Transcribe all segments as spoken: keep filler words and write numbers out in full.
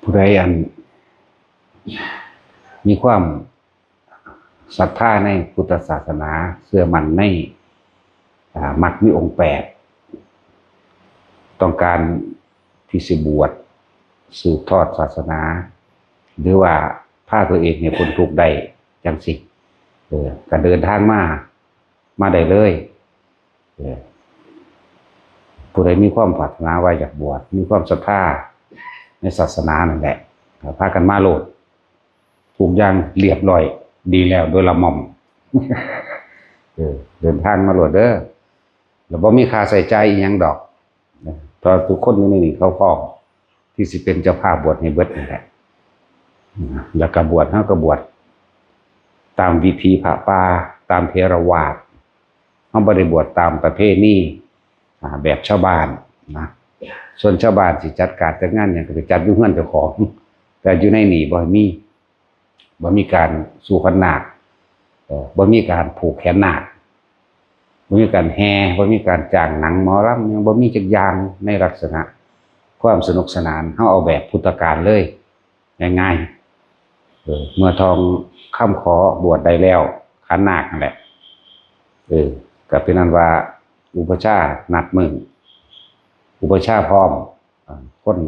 ผู้ใดอันมีความศรัทธาในพุทธศาสนา เชื่อมั่นใน อ่า มรรคมีองค์แปด ต้องการที่สิบวชสืบทอดศาสนา หรือว่าพาตัวเองให้พ้นทุกข์ได้จังสิ เออ ก็เดินทางมา มาได้เลย เออ ผู้ใดมีความปรารถนาว่าอยากบวช มีความศรัทธาในศาสนานั่นแหละ ก็พากันมาโลด ทุกอย่างเรียบร้อยดีแล้วโดยละม่อม เออ เดินทางมาโลดเด้อ แล้วบ่มีค่าใช้จ่ายอีหยังดอก เพราะทุกคนอยู่ในนี้เขาพร้อมที่สิเป็นเจ้าภาพบวชให้เบิดนั่นแหละ แล้วก็บวช เฮาก็บวชตามวิถีพระป่า ตามเถรวาท เฮาบ่ได้บวชตามประเพณี อ่า แบบชาวบ้านนะ ส่วนชาวบ้านสิจัดการจัดงานหยังก็ไปจัดอยู่เฮือนเจ้าของ แต่อยู่ในนี่บ่มี บ่มีการสู่ขวัญนาค เอ่อ บ่มีการผูกแขนนาค บ่มีการแห่ บ่มีการจ้างหนังหมอลำ ยังบ่มีจักอย่างในลักษณะความสนุกสนาน เฮาเอาแบบพุทธกาลเลย ง่ายๆ เออ เมื่อทองคำขอบวชได้แล้ว ขันนาคนั่นแหละ เออ ก็เป็นอันว่าอุปัชฌาย์นัดมื้อ อุปัชฌาย์พร้อม อ่า คน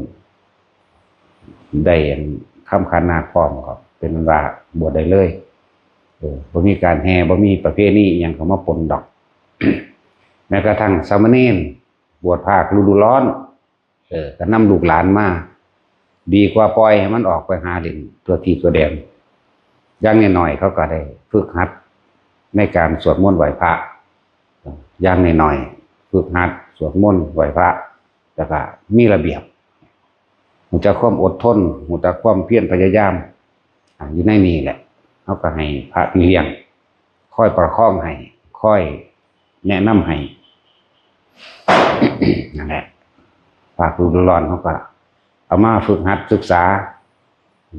ได้อันคำขันนาคพร้อมก็เป็นอันว่าบวชได้เลย เออ บ่มีการแห่ บ่มีประเพณีอิหยังเข้ามาปนดอก แม้กระทั่งสามเณรบวชภาคฤดูร้อน เออ ก็นำลูกหลานมา ดีกว่าปล่อยให้มันออกไปหาเล่นทั่วทีบทั่วแดน อย่างน้อยๆ เขาก็ได้ฝึกหัดในการสวดมนต์ไหว้พระ อย่างน้อยๆ ฝึกหัดสวดมนต์ไหว้พระ แล้วก็มีระเบียบ รู้จักความอดทน รู้จักความเพียรพยายาม อ่า อยู่ในนี่แหละ เฮาก็ให้พระพี่เลี้ยง คอยประคองให้ คอยแนะนำให้ นั่นแหละ ภาคฤดูร้อนเฮาก็เอามาฝึกหัดศึกษา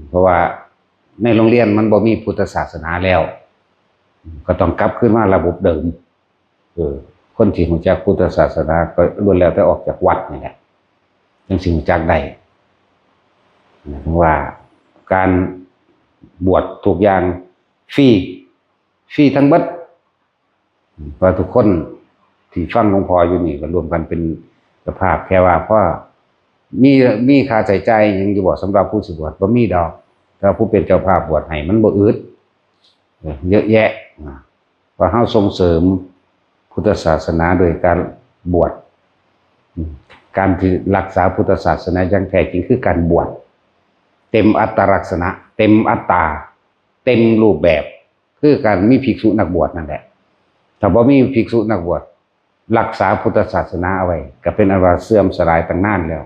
เพราะว่าในโรงเรียนมันบ่มีพุทธศาสนาแล้ว ก็ต้องกลับคืนมาระบบเดิม เออ คนที่รู้จักพุทธศาสนาก็ล้วนแล้วแต่ออกจากวัดนี่แหละ จังสิรู้จักได้ ว่าการบวชทุกอย่างฟรี ฟรีทั้งเบิด ว่าทุกคนที่ฟังหลวงพ่ออยู่นี่ก็รวมกันเป็นเจ้าภาพ แค่ว่าพอมี มีค่าใช้จ่ายหยังอยู่บ่สำหรับผู้สิบวช บ่มีดอก แต่ว่าผู้เป็นเจ้าภาพบวชให้มันบ่อึด เออ เยอะแยะนะ ว่าเฮาส่งเสริมพุทธศาสนาโดยการบวช อืม การที่รักษาพุทธศาสนาอย่างแท้จริงคือการบวช เต็มอัตลักษณะ เต็มอัตตา เต็มรูปแบบ คือการมีภิกษุนักบวชนั่นแหละ ถ้าบ่มีภิกษุนักบวช รักษาพุทธศาสนาเอาไว้ ก็เป็นอันว่าเสื่อมสลายตั้งนานแล้ว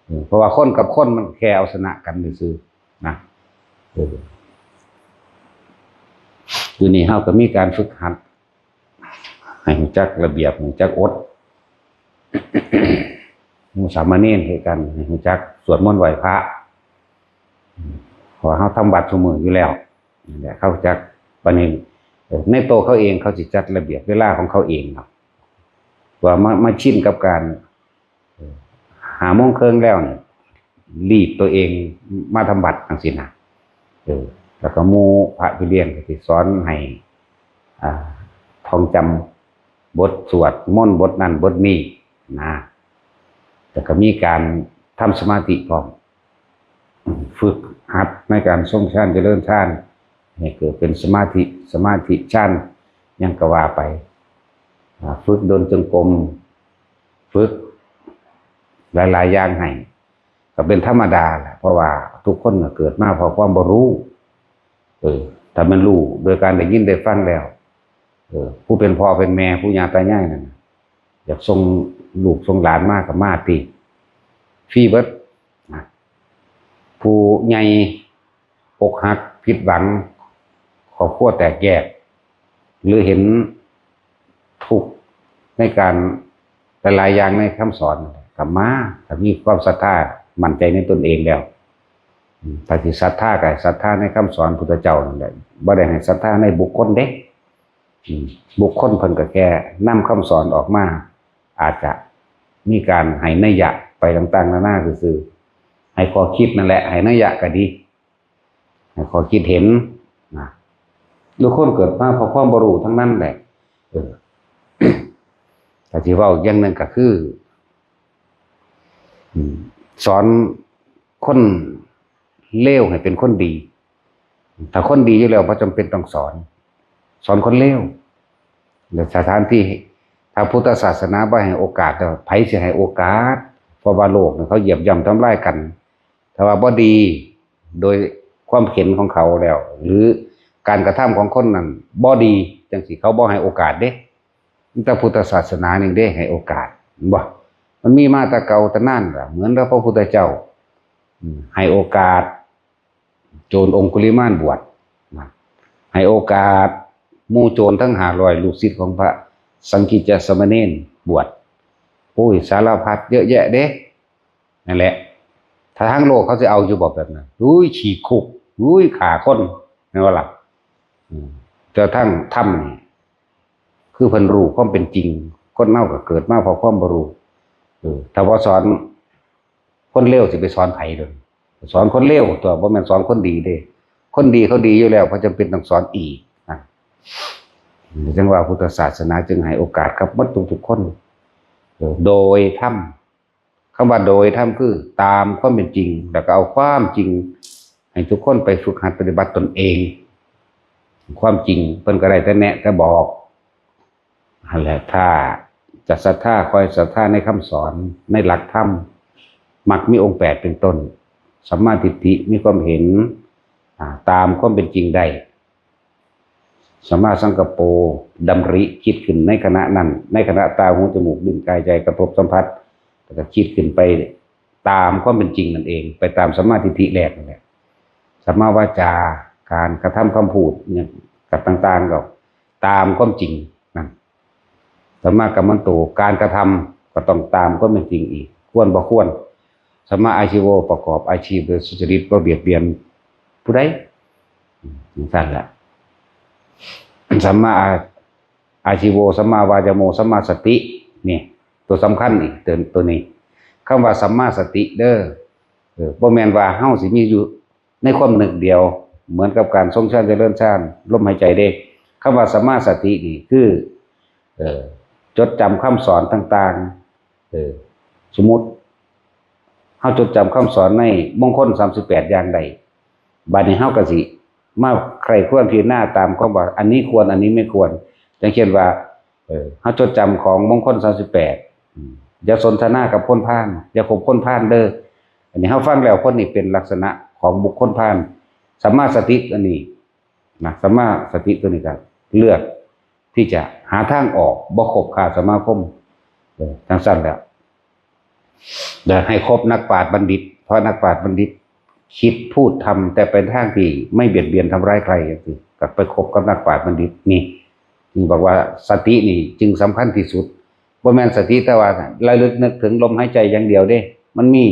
เออ เพราะว่าคนกับคนมันแค่เอาชนะกันซื่อๆ นะ เออ อยู่นี่เฮาก็มีการฝึกหัด ให้รู้จักระเบียบ รู้จักอด หมู่สามเณรคือกัน ให้รู้จักสวดมนต์ไหว้พระ เพราะว่าเฮาทำวัดซุมื้ออยู่แล้ว นั่นแหละ เขาจัก บัดนี้ เอ่อ ในตัวเขาเองเขาสิจัดระเบียบเวลาของเขาเองเนาะ ว่ามา มาชินกับการ เอ่อ ห้าโมงครึ่งแล้วเนี่ย รีบตัวเองมาทำวัดจังซี้นะ เออ แล้วก็หมู่พระพี่เลี้ยงก็สิสอนให้ อ่า ท่องจำบทสวดมนต์บทนั้นบทนี้นะ แล้วก็มีการทำสมาธิพร้อม ฝึกหัดในการทรงฌานเจริญฌาน ให้เกิดเป็นสมาธิ สมาธิฌาน หยังก็ว่าไป อ่า ฝึกเดินจงกรม ฝึกหลายๆ อย่างให้ ก็เป็นธรรมดาแหละ เพราะว่าทุกคนน่ะเกิดมาเพราะความบ่รู้ เออ ถ้ามันรู้โดยการได้ยินได้ฟังแล้ว เออ ผู้เป็นพ่อเป็นแม่ ปู่ย่าตายายนั่นน่ะ อยากส่งลูกส่งหลานมาก็มาติ ฟรีเบิดนะ ผู้ใหญ่อกหักผิดหวัง ครอบครัวแตกแยก หรือเห็นทุกข์ในการหลายๆอย่างในคำสอน ก็มา ถ้ามีความศรัทธามั่นใจในตนเองแล้ว อืม ถ้าสิศรัทธาก็ให้ศรัทธาในคำสอนพุทธเจ้านั่นแหละ บ่ได้ให้ศรัทธาในบุคคลเด้ อืม บุคคลเพิ่นก็แค่นำคำสอนออกมา อาจจะมีการให้นัยยะไปต่างๆ นานาซื่อ ให้ข้อคิดนั่นแหละ ให้นัยยะก็ดี ให้ข้อคิดเห็นนะ ทุกคนเกิดมาเพราะความบ่รู้ทั้งนั้นแหละ เออ แต่ที่เว้าอย่างหนึ่งก็คือ อืม สอนคนเลวให้เป็นคนดี ถ้าคนดีอยู่แล้วบ่จำเป็นต้องสอน สอนคนเลว และสถานที่ ถ้าพุทธศาสนาบ่ให้โอกาสแล้ว ไผสิให้โอกาส เพราะว่าโลกนี่เขาเหยียบย่ำทำลายกัน ถ้าว่าบ่ดี โดยความเห็นของเขาแล้ว หรือการกระทำของคนนั้นบ่ดี จังสิเขาบ่ให้โอกาสเด้ มีแต่พุทธศาสนานี่เด้ให้โอกาส เห็นบ่ มันมีมาแต่เก่าแต่นานล่ะ เหมือนกับพระพุทธเจ้า อืม ให้โอกาส โจรองคุลิมานบวชนะ ให้โอกาสหมู่โจรทั้งห้าร้อยลูกศิษย์ของพระสังกิจจสามเณรบวช โอ้ย สารพัดเยอะแยะเด้ นั่นแหละ ถ้าทางโลกเขาสิเอาอยู่บ่แบบนั้น อุ้ย ขี่คุก อุ้ย ฆ่าคน แม่นบ่ล่ะ อืม แต่ทางธรรมนี่ คือเพิ่นรู้ความเป็นจริง คนเฮาก็เกิดมาเพราะความบ่รู้ เออ ถ้าบ่สอนคนเลวสิไปสอนไผเด้อ สอนคนเลวตัว บ่แม่นสอนคนดีเด้ คนดีเขาดีอยู่แล้ว บ่จำเป็นต้องสอนอีกนะ จังว่าพุทธศาสนาจึงให้โอกาสกับหมดทุกๆคน เออ โดยธรรม คำว่าโดยธรรมคือตามความเป็นจริง แล้วก็เอาความจริงให้ทุกคนไปฝึกหัดปฏิบัติตนเอง ความจริงเพิ่นก็ได้แต่แนะแต่บอก นั่นแหละ ถ้าจะศรัทธา คอยศรัทธาในคำสอน ในหลักธรรม มักมีองค์แปดเป็นต้น สัมมาทิฏฐิ มีความเห็น อ่า ตามความเป็นจริงได้ สัมมาสังกัปโป ดำริคิดขึ้นในขณะนั้น ในขณะตา หู จมูก ลิ้น กาย ใจ กระทบสัมผัส แล้วก็คิดขึ้นไปตามความเป็นจริงนั่นเอง ไปตามสัมมาทิฏฐิแรกนั่นแหละ สัมมาวาจา การกระทำคำพูดเนี่ย กับต่างๆ ก็ตามความจริงนั่น สัมมากัมมันโต การกระทำก็ต้องตามความเป็นจริงอีก ควรบ่ควร สัมมาอาชีโว ประกอบอาชีพโดยสุจริต บ่เบียดเบียนผู้ใด อืม จังซั่นแหละ สัมมาอา- อาชีโว สัมมาวายาโม สัมมาสติ นี่ ตัวสำคัญอีก ตัว- ตัวนี้ คำว่าสัมมาสติเด้อ เออ บ่แม่นว่าเฮาสิมีอยู่ในความนึกเดียว เหมือนกับการทรงฌานเจริญฌาน ลมหายใจเด้ คำว่าสัมมาสตินี่คือ เออ จดจำคำสอนต่างๆ เออ สมมุติ เฮาจดจำคำสอนในมงคลสามสิบแปดอย่างใด บัดนี้เฮาก็สิมาใคร่ครวญพิจารณาตามความว่า อันนี้ควร อันนี้ไม่ควร อย่างเช่นว่า เออ เฮาจดจำของมงคลสามสิบแปด อืม อย่าสนทนากับคนพาล อย่าคบคนพาลเด้อ อันนี้เฮาฟังแล้ว คนนี้เป็นลักษณะของบุคคลพาล สัมมาสติอันนี้นะ สัมมาสติตัวนี้ก็เลือกที่จะหาทางออก บ่คบค้าสมาคม เออ จังซั่นแหละ และให้คบนักปราชญ์บัณฑิต เพราะนักปราชญ์บัณฑิตคิดพูดทำแต่ไปทางที่ไม่เบียดเบียนทำร้ายใคร จังซี้ ก็ไปคบกับนักปราชญ์บัณฑิตนี่ จึงบอกว่าสตินี่จึงสำคัญที่สุด บ่แม่นสติแต่ว่าระลึกนึกถึงลมหายใจอย่างเดียวเด้ มันมี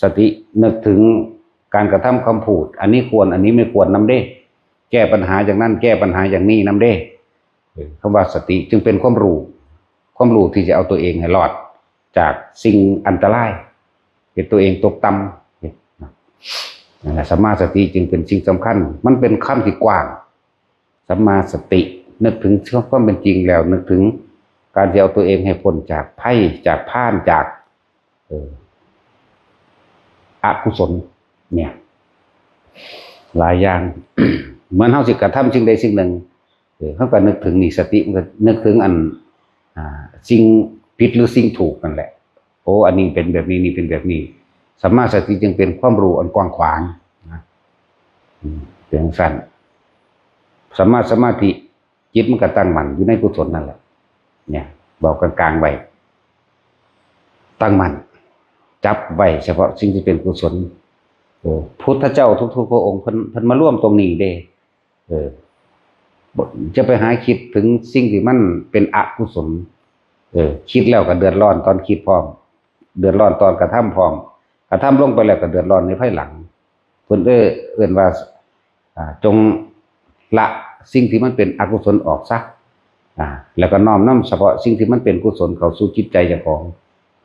สตินึกถึงการกระทำคำพูด อันนี้ควร อันนี้ไม่ควรนำเด้ แก้ปัญหาอย่างนั้น แก้ปัญหาอย่างนี้นำเด้ เออ คำว่าสติจึงเป็นความรู้ ความรู้ที่จะเอาตัวเองให้รอดจากสิ่งอันตราย เฮ็ดตัวเองตกต่ำ นั่นแหละ สัมมาสติจึงเป็นสิ่งสำคัญ มันเป็นคำที่กว้าง สัมมาสติ นึกถึงความเป็นจริงแล้ว นึกถึงการที่เอาตัวเองให้พ้นจากภัย จากพาล จาก เออ อกุศล เนี่ย หลายอย่าง เหมือนเฮาสิกระทำสิ่งใดสิ่งหนึ่ง เออ เฮาก็นึกถึงนี่ สติมันก็นึกถึงอัน อ่า สิ่งผิดหรือสิ่งถูกนั่นแหละ โอ้ อันนี้เป็นแบบนี้ นี่เป็นแบบนี้ สัมมาสติจึงเป็นความรู้อันกว้างขวางนะ อืม เป็นจั่งซั่น สัมมาสมาธิ จิตมันก็ตั้งมั่นอยู่ในกุศลนั่นแหละ เนี่ย บอกกลางๆ ไว้ ตั้งมั่น จับไว้เฉพาะสิ่งที่เป็นกุศล เออ พุทธเจ้าทุกๆ พระองค์ เพิ่น- เพิ่นมารวมตรงนี้เด้ เออ บ่- จะไปหาคิดถึงสิ่งที่มันเป็นอกุศล เออ คิดแล้วก็เดือดร้อนตอนคิดพร้อม เดือดร้อนตอนกระทำพร้อม กระทำลงไปแล้วก็เดือดร้อนในภายหลัง เพิ่นเอ้ย- เอิ้นว่า อ่า จงละสิ่งที่มันเป็นอกุศลออกซะ อ่า แล้วก็น้อมนำเฉพาะสิ่งที่มันเป็นกุศลเข้าสู่จิตใจเจ้าของ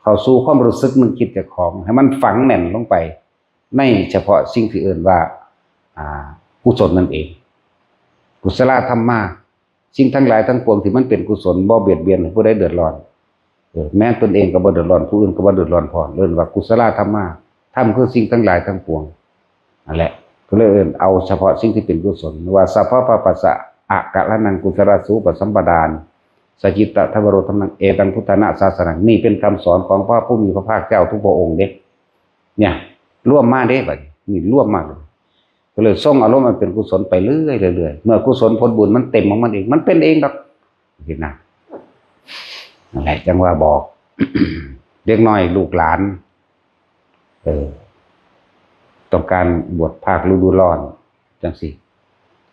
เข้าสู่ความรู้สึกนึกคิดเจ้าของ ให้มันฝังแน่นลงไป ในเฉพาะสิ่งที่เอิ้นว่า อ่า กุศลนั่นเอง กุศลธรรมา สิ่งทั้งหลายทั้งปวงที่มันเป็นกุศล บ่เบียดเบียนให้ผู้ใดเดือดร้อน เออ แม้ตนเองก็บ่เดือดร้อน ผู้อื่นก็บ่เดือดร้อนพร้อม เอิ้นว่ากุศลธรรมา ธรรมคือสิ่งทั้งหลายทั้งปวง นั่นแหละ ก็เลยเอิ้นเอาเฉพาะสิ่งที่เป็นกุศล ว่า สัพพะปะปัสสะ อะกะระนัง กุศลาสูปสัมปดา สะจิตตะทะวโร ธัมมัง เอตัง พุทธานะสาสนัง นี่เป็นคำสอนของพระผู้มีพระภาคเจ้าทุกพระองค์เด้ เนี่ย รวมมาเด้ บัดนี้ นี่รวมมาเลย ก็เลยส่งอารมณ์มันเป็นกุศลไปเรื่อยๆ เรื่อยๆ เมื่อกุศลผลบุญมันเต็มของมันเอง มันเป็นเองดอก เห็นนะ นั่นแหละ จังว่าบอก เด็กน้อยลูกหลาน เออ ต้องการบวชภาคฤดูร้อน จังซี่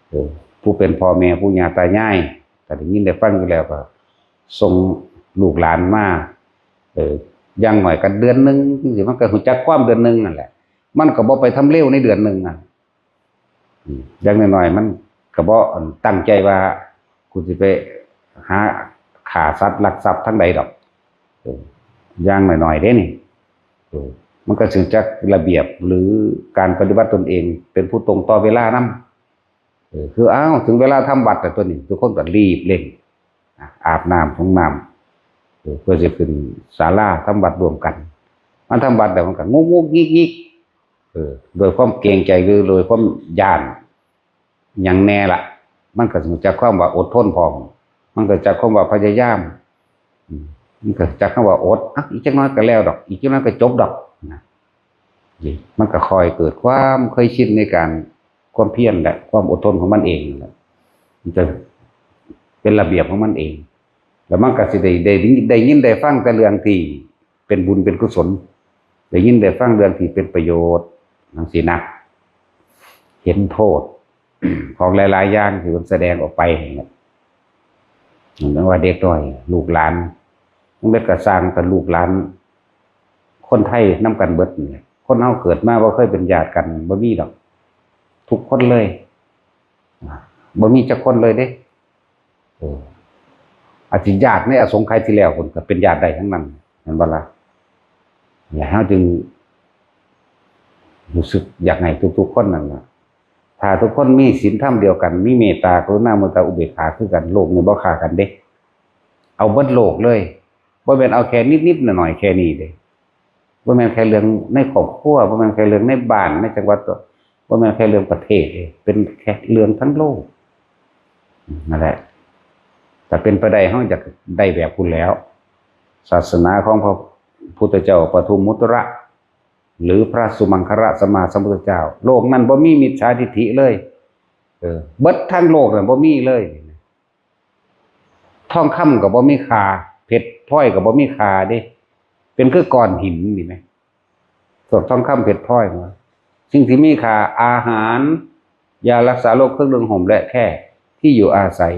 เออ ผู้เป็นพ่อแม่ปู่ย่าตายาย ก็ได้ยินได้ฟังอยู่แล้ว ก็ส่งลูกหลานมา เออ อย่างน้อยก็เดือนหนึ่งจังซี่ มันก็รู้จักความเดือนหนึ่งนั่นแหละ มันก็บ่ไปทำเลวในเดือนหนึ่งนั่น อืม อย่างน้อยๆ มันก็บ่ตั้งใจว่า กูสิไปหาฆ่าสัตว์ลักทรัพย์ทางใดดอก เออ อย่างน้อยๆ เด้นี่ เออ มันก็รู้จักระเบียบหรือการปฏิบัติตนเอง เป็นผู้ตรงต่อเวลานำ เออ คือ อ้าว ถึงเวลาทำวัตรแล้วตัวนี้ ทุกคนก็รีบเร่ง อ่ะ อาบน้ำสรงน้ำ เออ เพื่อสิขึ้นศาลาทำวัตรร่วมกัน มาทำวัตรแล้วมันก็งุกงุกงิกงิก เออ โดยความเกรงใจหรือโดยความย้านหยังแน่ล่ะ มันก็รู้จักความว่าอดทนพร้อม มันก็รู้จักความว่าพยายาม อืม มันก็รู้จักคำว่าอด อ่ะ อีกจักหน่อยก็แล้วดอก อีกจักหน่อยก็จบดอก นะ นี่ มันก็ค่อยเกิดความเคยชินในการ ความเพียรและความอดทนของมันเองนั่นแหละ มันจะเป็นระเบียบของมันเอง แล้วมันก็สิได้ ได้ ได้ยินได้ฟังแต่เรื่องที่เป็นบุญเป็นกุศล ได้ยินได้ฟังเรื่องที่เป็นประโยชน์ จังซี้นะ เห็นโทษ ของหลายๆ อย่างที่มันแสดงออกไปเนี่ย เหมือนว่าเด็กน้อย ลูกหลาน มันเป็นกระสร้างกับลูกหลาน คนไทยนำกันเบิดนี่แหละ คนเฮาเกิดมาบ่เคยเป็นญาติกัน บ่มีดอก ทุกคนเลย อ่า บ่มีจักคนเลยเด้ เออ อาจสิญาติในอสงไขยที่แล้วพุ้นก็เป็นญาติได้ทั้งนั้น เห็นบ่ล่ะ และเฮาจึงรู้สึกอยากให้ทุกๆ คนนั่นล่ะ ถ้าทุกคนมีศีลธรรมเดียวกัน มีเมตตา กรุณา มุทิตา อุเบกขาคือกัน โลกนี้บ่ฆ่ากันเด้ เอาเบิดโลกเลย บ่แม่นเอาแค่นิดๆ หน่อยๆ แค่นี้เด้ บ่แม่นแค่เรื่องในครอบครัว บ่แม่นแค่เรื่องในบ้าน ในจังหวัด บ่แม่นแค่เรื่องประเทศเด้ เป็นแค่เรื่องทั้งโลก นั่นแหละ ถ้าเป็นไปได้ เฮาอยากได้แบบพุ้นแหล้ว ศาสนาของพระพุทธเจ้าปทุมมุตระ หรือพระสุมังคละสัมมาสัมพุทธเจ้า โลกนั้นบ่มีมิจฉาทิฏฐิเลย เออ เบิดทั้งโลกน่ะบ่มีเลย ทองคำก็บ่มีค่า เพชรพลอยก็บ่มีค่าเด้ เป็นคือก้อนหินนี่แหม พวกทองคำเพชรพลอยนะ สิ่งที่มีค่า อาหาร ยารักษาโรค เครื่องนุ่งห่ม และแคร่ ที่อยู่อาศัย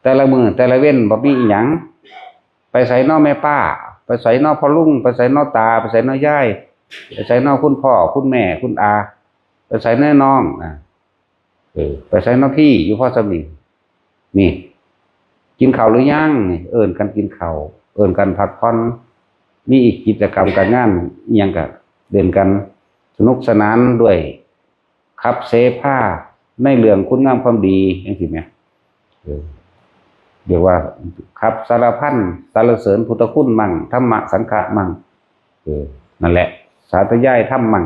แต่ละมื้อแต่ละเว็นบ่มีอิหยัง ไปไสน้อแม่ป้า ไปไสน้อพ่อลุง ไปไสน้อตา ไปไสน้อยาย ไปไสน้อคุณพ่อ คุณแม่ คุณอา ไปไสน้อน้อง อ่ะ เออ ไปไสน้อพี่ อยู่พอส่ำนี้ นี่ กินข้าวหรือยัง นี่ เอิ้นกันกินข้าว เอิ้นกันพักผ่อน มีอีกกิจกรรมการงานอิหยังก็เล่นกัน สนุกสนานด้วย ขับเสพาในเรื่องคุณงามความดี จังซี้แหม เออ เรียกว่าขับสารพันสรรเสริญพุทธคุณมั่ง ธรรมะสังฆะมั่ง เออ นั่นแหละ สาธยายธรรมมั่ง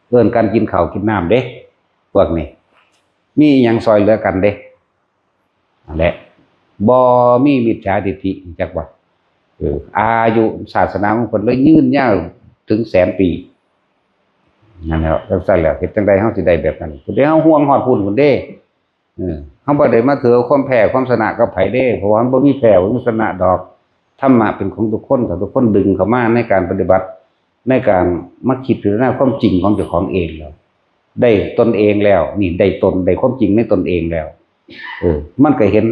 เอิ้นกันกินข้าวกินน้ำเด้ พวกนี้ มีอิหยังซอยเหลือกันเด้ นั่นแหละ บ่มีมิจฉาทิฏฐิ จักว่า เออ อายุศาสนาของเพิ่นเลยยืนยาวถึงแสนปี นั่นแหละ จังซั่นแหละ เฮ็ดจังใดเฮาสิได้แบบนั้น พุ้นเด้ เฮาห่วงฮอดพุ้นพุ้นเด้ เออ เฮาบ่ได้มาถือความแพ้ความชนะกับไผเด้ เพราะว่ามันบ่มีแพ้บ่มีชนะดอก ธรรมะเป็นของทุกคน ถ้าทุกคนดึงเข้ามาในการปฏิบัติ ในการมาคิดพิจารณาความจริงของเจ้าของเองแล้ว ได้ตนเองแล้ว นี่ได้ตน ได้ความจริงในตนเองแล้ว เออ มันก็เห็น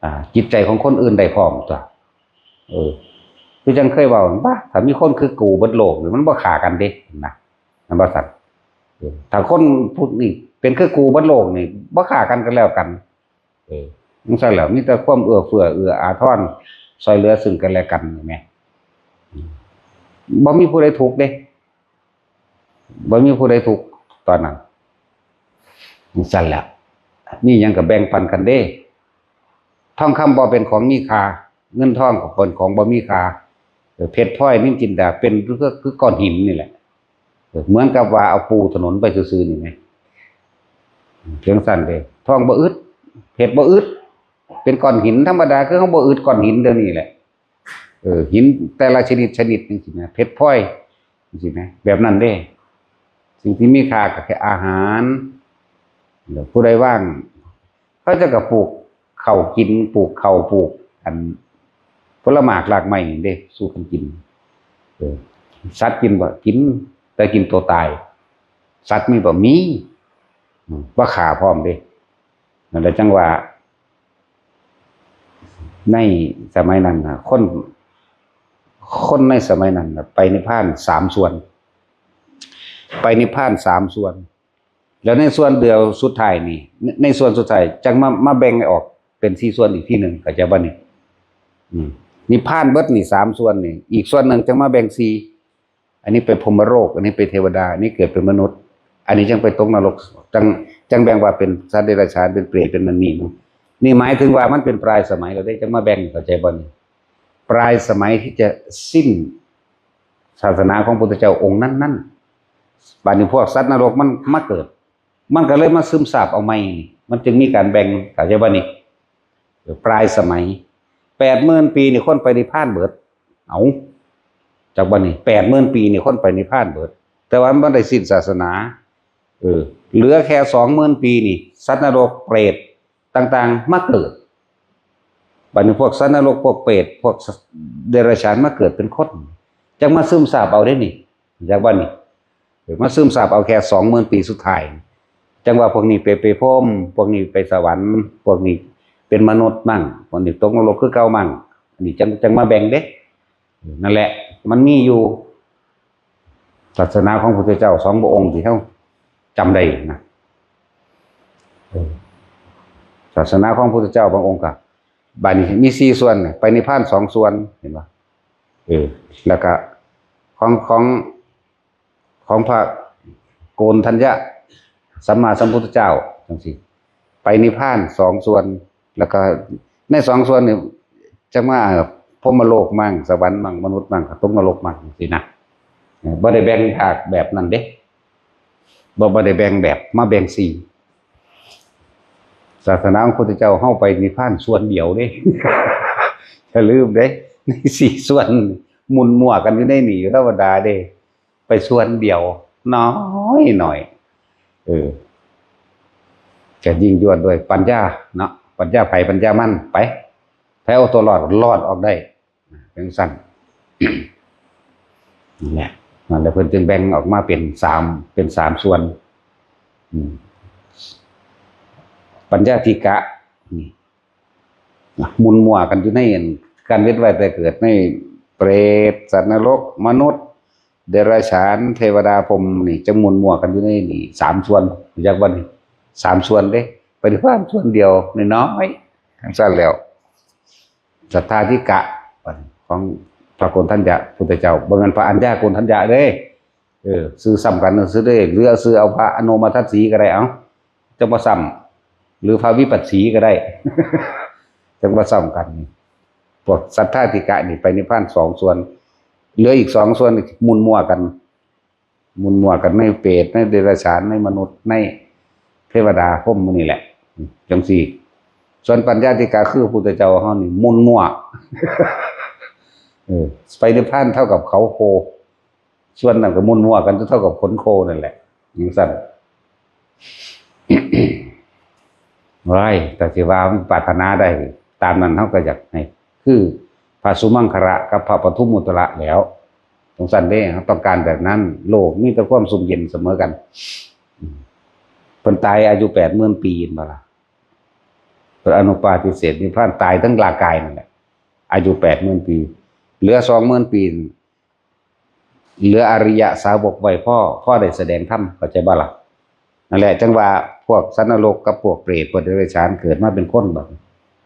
อ่า จิตใจของคนอื่นได้พร้อมตั๊ว เออ คือจั่งเคยเว้า บ่า ถ้ามีคนคือกูเบิดโลกนี่ มันบ่ฆ่ากันเด้ นะ แม่นบ่ซั่น เออ ถ้าคนพวกนี้เป็นคือกูเบิดโลกนี่ บ่ฆ่ากันก็แล้วกัน เออ จั่งซั่นแหละ มีแต่ความเอื้อเฟื้อ เอื้ออาทร ซอยเหลือซึ่งกันและกัน นี่แหม อืม บ่มีผู้ใดทุกข์เด้ บ่มีผู้ใดทุกข์ตอนนั้น จั่งซั่นแหละ มีหยังก็แบ่งปันกันเด้ ทองคำบ่เป็นของมีค่า เงินทองก็เป็นของบ่มีค่า เออ เพชรพลอยนิลจินดาเป็นคือ คือก้อนหินนี่แหละ เออ เหมือนกับว่าเอาปูถนนไปซื่อๆนี่ไง เพียงสั้นเลย ทองบ่อึด เพชรบ่อึด เป็นก้อนหินธรรมดา คือเขาบ่อึดก้อนหินเดี๋ยวนี้แหละ เออ หินแต่ละชนิดชนิดจั่งซี้นะ เพชรพลอยจั่งซี้นะ แบบนั้นเด้ สิ่งที่มีค่าก็แค่อาหาร แล้วผู้ใดว่าง เขาเจ้าก็ปลูกข้าวกิน ปลูกข้าว ปลูกอันผลหมากรากไม้นี่เด้ สู่กันกิน เออ สัตว์กินบ่ กิน แต่กินตัวตาย สัตว์มีบ่ มี อืม บ่ฆ่าพร้อมเด้ นั่นแหละจั่งว่า ในสมัยนั้นน่ะ คน คนในสมัยนั้นน่ะ ไปนิพพานสามส่วน ไปนิพพานสามส่วน แล้วในส่วนเดียวสุดท้ายนี่ ใน ในส่วนสุดท้ายจั่งมา มาแบ่งออกเป็นสี่ส่วนอีกทีหนึ่ง เข้าใจบ่นี่ อืม นิพพานเบิดนี่สามส่วนนี่ อีกส่วนหนึ่งจั่งมาแบ่งสี่ อันนี้ไปพรหมโลก อันนี้ไปเทวดา อันนี้เกิดเป็นมนุษย์ อันนี้จั่งไปตกนรก จั่ง จั่งแบ่งว่าเป็นสัตว์เดรัจฉาน เป็นเปรต เป็นนั่นนี่เนาะ นี่หมายถึงว่ามันเป็นปลายสมัยแล้วเด้ จั่งมาแบ่ง เข้าใจบ่นี่ ปลายสมัยที่จะสิ้นศาสนาของพุทธเจ้าองค์นั้นๆ บัดนี้พวกสัตว์นรกมันมาเกิด มันก็เลยมาซึมซาบเอาใหม่นี่ มันจึงมีการแบ่ง เข้าใจบ่นี่ เออ ปลายสมัย แปดหมื่นปีนี่คนไปนิพพานเบิด เอา จั่งบ่นี่ แปดหมื่นปีนี่คนไปนิพพานเบิด แต่ว่ามันบ่ได้สิ้นศาสนา เออ เหลือแค่สองหมื่นปีนี่ สัตว์นรกเปรตต่างๆ มาเกิด บัดนี้พวกสัตว์นรก พวกเปรต พวกเดรัจฉานมาเกิดเป็นคน จั่งมาซึมซาบเอาเด้นี่ จั่งบ่นี่ เออ มาซึมซาบเอาแค่สองหมื่นปีสุดท้าย จั่งว่าพวกนี้ไป ไปพรหม พวกนี้ไปสวรรค์ พวกนี้เป็นมนุษย์มั่ง พวกนี้ตกนรกคือเก่ามั่ง อันนี้จั่ง จั่งมาแบ่งเด้ เออ นั่นแหละ มันมีอยู่ ศาสนาของพระพุทธเจ้าสองพระองค์ที่เฮาจำได้นะ เออ ศาสนาของพระพุทธเจ้าบางองค์ก็ บัดนี้มีสี่ส่วนน่ะ ไปนิพพานสองส่วน เห็นบ่ เออ แล้วก็ของ ของ ของพระโกณฑัญญะสัมมาสัมพุทธเจ้าจั่งซี้ ไปนิพพานสองส่วน แล้วก็ในสองส่วนนี่จั่งมาพรหมโลกมั่ง สวรรค์มั่ง มนุษย์มั่ง ตกนรกมั่งจั่งซี้นะ เออ บ่ได้แบ่งภาคแบบนั้นเด้ บ่ บ่ได้แบ่งแบบมาแบ่งสี่ ศาสนาของพระพุทธเจ้าเฮาไปนิพพานส่วนเดียวเด้ อย่าลืมเด้ ในสี่ส่วนหมุนมั่วกันอยู่ในนี่อยู่ธรรมดาเด้ ไปส่วนเดียว น้อยหน่อย เออ จะยิ่งยวดด้วยปัญญาเนาะ ปัญญาไผปัญญามัน ไป ไผเอาตัวรอด รอดออกได้ จั่งซั่น นั่นแหละ นั่นแหละ เพิ่นจึงแบ่งออกมาเป็นสาม เป็นสามส่วน อืม ปัญญาทิกะ นี่ หมุนมั่วกันอยู่ในอัน การเวียนว่ายตายเกิดในเปรต สัตว์นรก มนุษย์ เดรัจฉาน เทวดา พรหมนี่ จั่งหมุนมั่วกันอยู่ในนี่สามส่วน รู้จักบ่นี่ สามส่วนเด้ ไปนิพพานส่วนเดียวน้อยๆ จั่งซั่นแล้ว สัตถาธิกะ ของพระโกณฑัญญะพุทธเจ้า บ่แม่นพระอัญญาโกณฑัญญะเด้ เออ ชื่อซ้ำกันซื่อเด้ หรือเอาชื่อเอาพระอโนมทัสสีก็ได้ เอ้า จั่งบ่ซ้ำ หรือพระวิปัสสีก็ได้ จั่งบ่ซ้ำกันนี่ พวกสัตถาธิกะนี่ไปนิพพานสองส่วน เหลืออีกสองส่วนนี่หมุนมั่วกัน หมุนมั่วกันในเปรต ในเดรัจฉาน ในมนุษย์ ในเทวดา พรหมหมู่นี่แหละ จั่งซี้ ส่วนปัญญาธิกะคือพุทธเจ้าเฮานี่หมุนมั่ว เออ ไปนิพพานเท่ากับเขาโค ส่วนนั้นก็หมุนมั่วกันเท่ากับขนโคนั่นแหละ จั่งซั่น ว้าย แต่สิว่ามันปรารถนาได้ตามนั้น เฮาก็อยากให้ คือพระสุมังคละกับพระปทุมมุตตระแล้ว จั่งซั่นเด้ เฮาต้องการแบบนั้น โลกมีแต่ความสุขเย็นเสมอกัน เพิ่นตายอายุแปดหมื่นปี เห็นบ่ล่ะ เพิ่นอนุปาทิเสสนิพพาน ตายทั้งร่างกายนั่นแหละ อายุแปดหมื่นปี เหลือสองหมื่นปี เหลืออริยสาวกไว้พอ พอได้แสดงธรรม เข้าใจบ่ล่ะ นั่นแหละ จั่งว่าพวกสัตว์นรกกับพวกเปรต พวกเดรัจฉานเกิดมาเป็นคนบัดนี้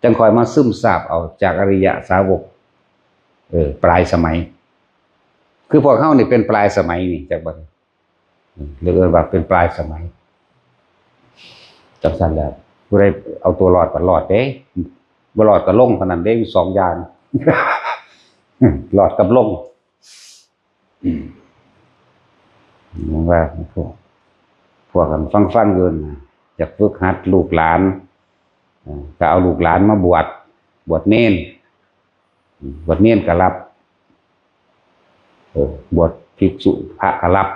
จั่งค่อยมาซึมซาบเอาจากอริยสาวก เออ ปลายสมัย คือพวกเฮานี่เป็นปลายสมัยนี่ จักบ่ เรียกว่าเป็นปลายสมัย จังซั่นแหละ ผู้ใดเอาตัวรอดก็รอดเด้ บ่รอดก็ลงเท่านั้นเด้ มีสองอย่าง รอดกับลง อืม ว่าพวก พวกกันฟังๆอยู่นะ อยากฝึกหัดลูกหลาน เอ่อ ก็เอาลูกหลานมาบวช บวชเณร อืม บวชเณรก็รับ เออ บวชภิกษุพระก็รับ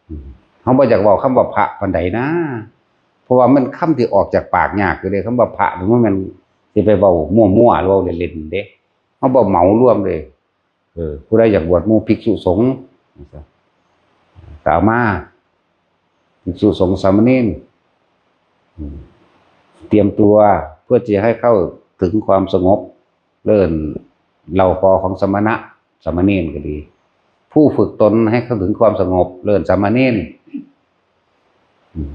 อืม เฮาบ่อยากเว้าคำว่าพระปานใดนะ เพราะว่ามันคำที่ออกจากปากยากอยู่เด้ คำว่าพระนี่มันแม่นสิไปเว้ามั่วๆ หรือเว้าเล่นๆเด้ เฮาบ่เหมารวมเลย เออ ผู้ใดอยากบวชหมู่ภิกษุสงฆ์ ก็เอามา ภิกษุสงฆ์สามเณร อืม เตรียมตัวเพื่อจะให้เข้าถึงความสงบ เอิ้นเหล่าพ้องของสมณะ สามเณรก็ดี ผู้ฝึกตนให้เข้าถึงความสงบ เอิ้นสามเณร อืม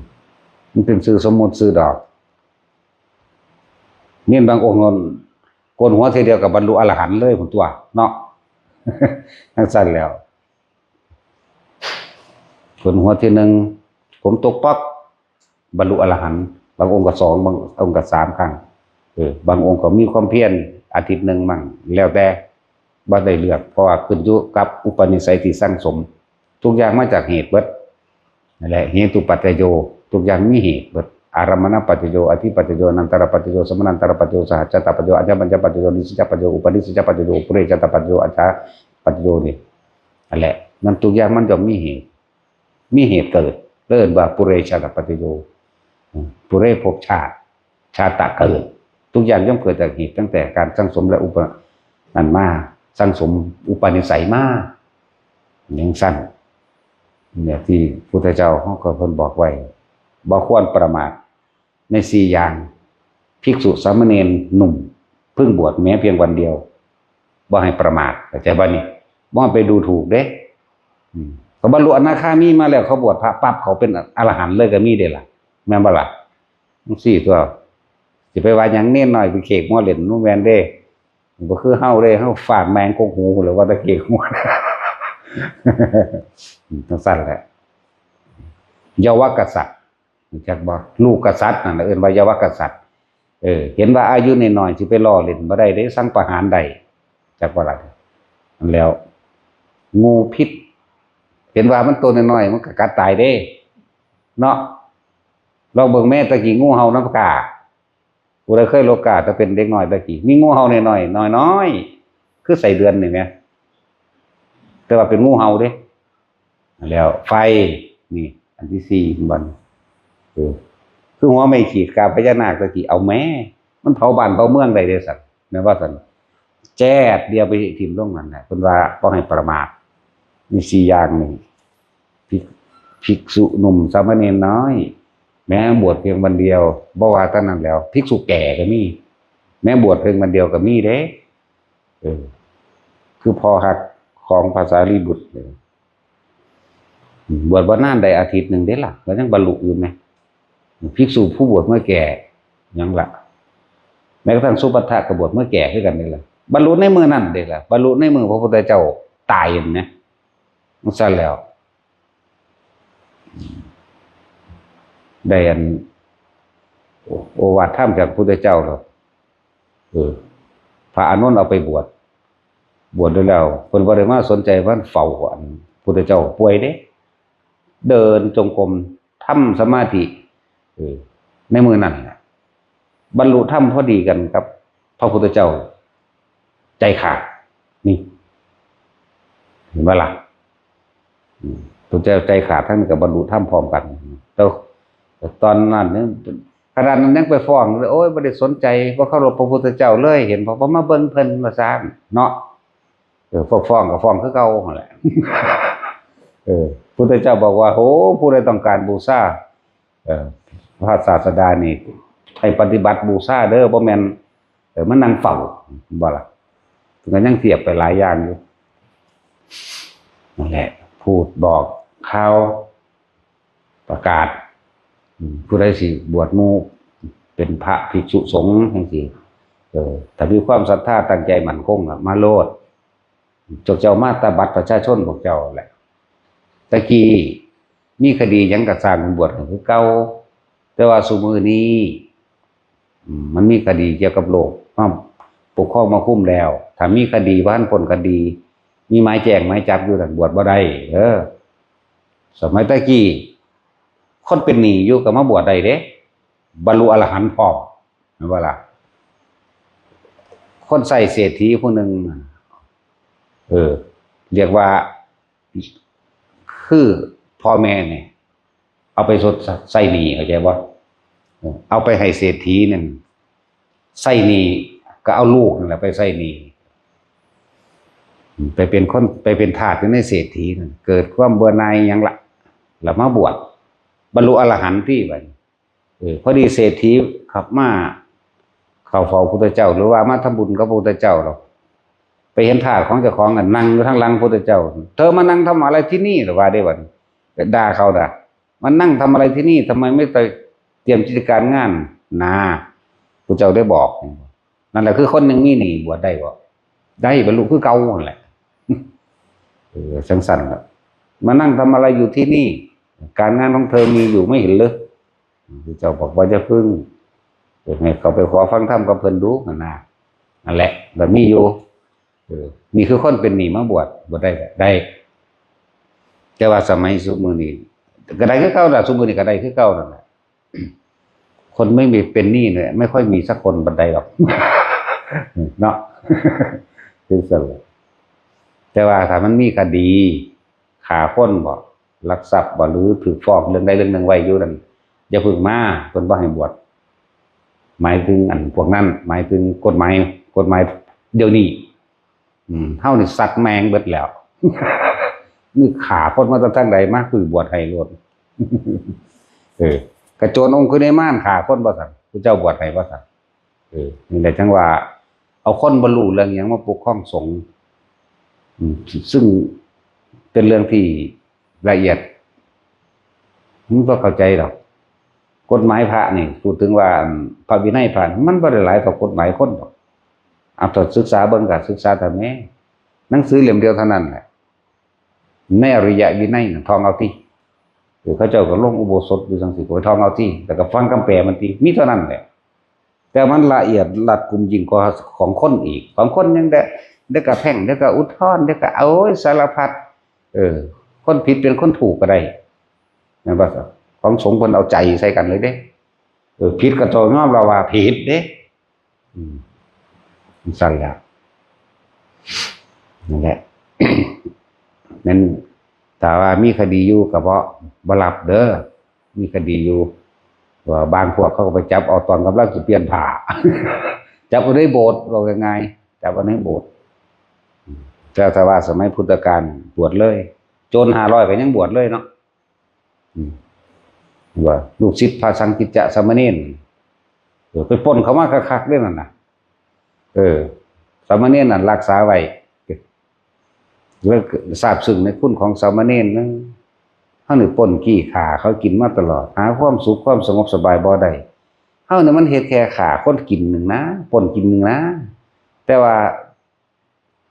มันเป็นชื่อสมมุติชื่อดอก เณรบางองค์นั่นโกนหัวทีเดียวก็บรรลุอรหันต์เลยพุ้นตั๊วเนาะ จังซั่นแล้ว โกนหัวทีหนึ่ง ผมตกป๊อก บรรลุอรหันต์ บางองค์ก็สอง บางองค์ก็สามครั้ง เออ บางองค์ก็มีความเพียรอาทิตย์หนึ่งมั่ง แล้วแต่ บ่ได้เลือก เพราะว่าขึ้นอยู่กับอุปนิสัยที่สั่งสม ทุกอย่างมาจากเหตุเบิด นั่นแหละ เหตุปัจจโย ทุกอย่างมีเหตุเบิด อารมณปัจจโย อธิปัจจโย อนันตรปัจจโย สมนันตรปัจจโย สหชาตปัจจโย อัญญมัญญปัจจโย นิสสัญญปัจจโย อุปนิสสัญญปัจจโย ปุเรชาตปัจจโย อัจฉาปัจจโย นี่ นั่นแหละ มันทุกอย่างมันย่อมมีเหตุ มีเหตุเกิด เรียกว่าปุเรชาตปัจจโย อืม ปุเรภพชาติ ชาตะเกิด ทุกอย่างย่อมเกิดจากเหตุ ตั้งแต่การสั่งสมและอุป นั่นมา สั่งสมอุปนิสัยมา จังซั่น เนี่ยที่พุทธเจ้าเฮาก็เพิ่นบอกไว้ บ่ควรประมาทในสี่อย่าง ภิกษุสามเณรหนุ่ม เพิ่งบวชแม้เพียงวันเดียว บ่ให้ประมาท เข้าใจบ่นี่ บ่ให้ไปดูถูกเด้ อืม เขาบรรลุอนาคามีมาแล้ว เขาบวชพระปั๊บ เขาเป็นอรหันต์เลยก็มีเด้ล่ะ แม่นบ่ล่ะ จังซี่ตั๊ว สิไปว่าหยังเณรน้อยไปเขกหัวเล่น บ่แม่นเด้ บ่คือเฮาเด้ เฮาฟาดแมงกกหูพู้นแหล้ว ว่าแต่เขกหัว จังซั่นแหละ เยาวกษัตริย์ รู้จักบ่ ลูกกษัตริย์นั่นน่ะเอิ้นว่าเยาวกษัตริย์ เออ เห็นว่าอายุน้อยๆ สิไปล้อเล่นบ่ได้เด้ สั่งประหารได้ จักบ่ล่ะ นั่นแหล้ว งูพิษ เห็นว่ามันตัวน้อยๆ มันก็กัดตายเด้ เนาะ ลองเบิ่งแม่ตะกี้งูเห่าน้ำกา ผู้ใดเคยโลกา แต่เป็นเด็กน้อยตะกี้ มีงูเห่าน้อยๆ น้อยๆ คือไส้เดือนนี่แหม แต่ว่าเป็นงูเห่าเด้ แล้วไฟ นี่ อันที่สี่บัด เออ คือหัวไม้ขีดกาบพญานาคตะกี้ เอาแหม มันเผาบ้านเผาเมืองได้เด้ซั่น แม่นว่าซั่น แจ๊ดเดียวไปถิ่มลงนั่นแหละ เพิ่นว่าบ่ให้ประมาท มีสี่อย่างนี่ ภิก ภิกษุหนุ่มสามเณรน้อย แม้บวชเพียงวันเดียว บ่ว่าเท่านั้นแล้ว ภิกษุแก่ก็มี แม้บวชเพียงวันเดียวก็มีเด้ เออ คือพ่อฮักของพระสารีบุตร บวชบ่นานได้อาทิตย์หนึ่งเด้ล่ะ ก็ยังบรรลุอยู่แหม ภิกษุผู้บวชเมื่อแก่ ยังล่ะ แม้กระทั่งสุภัททะก็บวชเมื่อแก่คือกันเด้ล่ะ บรรลุในมื้อนั้นเด้ล่ะ บรรลุในมื้อพระพุทธเจ้าตายนั่นนะ จังซั่นแล้ว ได้อัน โอ โอวาทธรรมจากพระพุทธเจ้าแล้ว เออ พระอานนท์เอาไปบวช บวชได้แล้ว เพิ่นบ่ได้มาสนใจ มันเฝ้าอันพุทธเจ้าป่วยเด้ เดินจงกรม ทำสมาธิ เออ ในมื้อนั้นน่ะ บรรลุธรรมพอดีกันกับพระพุทธเจ้า ใจขาด นี่ เห็นบ่ล่ะ อืม พุทธเจ้าใจขาด ทั้งนี้ก็บรรลุธรรมพร้อมกัน แต่ แต่ตอนนั้นเนี่ย ขนาดนั้นยังไปฟ้องเลย โอ้ย บ่ได้สนใจ บ่เคารพพระพุทธเจ้าเลย เห็นบ่ บ่มาเบิ่งเพิ่น ว่าซั่นเนาะ เออ พวกฟ้องก็ฟ้องคือเก่าหั่นแหละ เออ พุทธเจ้าบอกว่า โห ผู้ใดต้องการบูชา เออ พระศาสดานี่ ให้ปฏิบัติบูชาเด้อ บ่แม่น เออ มานั่งเฝ้า บ่ล่ะ มันก็ยังเทียบไปหลายอย่างอยู่ นั่นแหละ พูดบอกข่าว ประกาศ อืม ผู้ใดสิบวชหมู่ เป็นพระภิกษุสงฆ์จังซี้ เออ ถ้ามีความศรัทธาตั้งใจมั่นคงอะ มาโลด เจ้า เจ้ามาแต่บัตรประชาชนพวกเจ้าแหละ ตะกี้ มีคดีหยังก็สร้างบวชให้คือเก่า แต่ว่าซุมื้อนี้ อืม มันมีคดีเกี่ยวกับโลกมาปกครองมาคุมแล้ว ถ้ามีคดีบ่ทันพ้นคดี มีหมายแจ้งหมายจับอยู่นั่นบวชบ่ได้ เออ สมัยตะกี้ คนเป็นหนี้อยู่ก็มาบวชได้เด้ บรรลุอรหันต์พร้อม แม่นบ่ล่ะ คนใช้เศรษฐีผู้หนึ่ง เออ เรียกว่า คือพ่อแม่เนี่ย เอาไปชดใช้หนี้ เข้าใจบ่ เออ เอาไปให้เศรษฐีนั่น ใช้หนี้ ก็เอาลูกนั่นแหละไปใช้หนี้ ไปเป็นคน ไปเป็นทาสอยู่ในเศรษฐีนั่น เกิดความเบื่อหน่ายหยังละ แล้วมาบวช บรรลุอรหันต์ที่บัดนี้ เออ พอดีเศรษฐีขับมา เข้าเฝ้าพุทธเจ้า หรือว่ามาทำบุญกับพุทธเจ้าหรอก ไปเห็นทาสของเจ้าของกันนั่งอยู่ทางหลังพุทธเจ้า "เธอมานั่งทำอะไรที่นี่" หรือว่าได้บัดนี้ ไปด่าเขาด่า "มานั่งทำอะไรที่นี่ ทำไมไม่ไปเตรียมกิจการงาน" นะ พุทธเจ้าได้บอก นั่นแหละคือคนหนึ่งมีหนี้บวชได้บ่ ได้ บรรลุคือเก่านั่นแหละ เออ จังซั่นล่ะ "มานั่งทำอะไรอยู่ที่นี่ การงานของเธอมีอยู่ไม่เห็นหรือ" พุทธเจ้าบอกว่าอย่าพึ่ง เออ ให้เขาไปขอฟังธรรมกับเพิ่นดูหั่นนะ นั่นแหละ แบบนี้อยู่ เออ นี่คือคนเป็นหนี้มาบวช บวชได้ ได้ แต่ว่าสมัยซุมื้อนี้ ก็ได้คือเก่าล่ะ ซุมื้อนี้ก็ได้คือเก่านั่นแหละ คนไม่มีเป็นหนี้เนี่ย ไม่ค่อยมีสักคนปานใดหรอก เนาะ คือซั่นล่ะ แต่ว่าถ้ามันมีคดี ฆ่าคนบ่ ลักทรัพย์บ่ หรือถูกฟ้องเรื่องใดเรื่องหนึ่งไว้อยู่นั่น อย่าเพิ่งมา เพิ่นบ่ให้บวช หมายถึงอันพวกนั้น หมายถึงกฎหมาย กฎหมายเดี๋ยวนี้ อืม เฮานี่สัตว์แม่งเบิดแล้ว นี่ฆ่าคนมาแต่ทางใดมา คือบวชให้โลด เออ กระโจนองคุลิมานฆ่าคนบ่ซั่น พุทธเจ้าบวชให้บ่ซั่น เออ นี่แหละจังว่า เอาคนบ่รู้เรื่องหยังมาปกครองสงฆ์ อืม ซึ่งเป็นเรื่องที่ละเอียด มันบ่เข้าใจดอก กฎหมายพระนี่ พูดถึงว่า อัน พระวินัยพระนี่ มันบ่ได้หลายเท่ากฎหมายคนดอก เอา ถ้าศึกษาเบิ่งก็ศึกษาเท่าแม่ หนังสือเล่มเดียวเท่านั้นแหละ ในอริยวินัยน่ะ ท่องเอาติ เออ เขาเจ้าก็ลงอุโบสถอยู่จังซี่ ก็ไปท่องเอาติ แล้วก็ฟังคำแปลมันติ มีเท่านั้นแหละ แต่มันละเอียดรัดกุมยิ่งกว่าของคนอีก ของคนยังได้ เดี๋ยวก็แพ่ง เดี๋ยวก็อุทธรณ์ เดี๋ยวก็ โอ้ย สารพัด เออ คนผิดเป็นคนถูกก็ได้ แม่นบ่ครับ ของสงฆ์เพิ่นเอาใจใส่กันเลยเด้ เออ ผิดก็ต้องยอมรับว่าผิดเด้ อืม จั่งซั่นแหละ นั่นแหละ แม่น ถ้าว่ามีคดีอยู่ก็บ่ บ่รับเด้อ มีคดีอยู่ ว่าบางพวกเขาก็ไปจับเอาตอนกำลังสิเปลี่ยนผ้า จับเอาในโบสถ์ เว้าง่ายๆ จับเอาในโบสถ์ แต่ถ้าว่าสมัยพุทธกาลบวชเลย โจรห้าร้อยก็ยังบวชเลยเนาะ อืม ว่าลูกศิษย์พระสังกิจจะสามเณร เออ ไปปล้นเขามาคักๆเด้นั่นน่ะ เออ สามเณรนั่นรักษาไว้ แล้วก็ซาบซึ้งในคุณของสามเณรนะ เฮานี่ปล้นกี้ฆ่าเขากินมาตลอด หาความสุขความสงบสบายบ่ได้ เฮานี่มันเฮ็ดแค่ฆ่าคนกินหนึ่งนะ ปล้นกินหนึ่งนะ แต่ว่า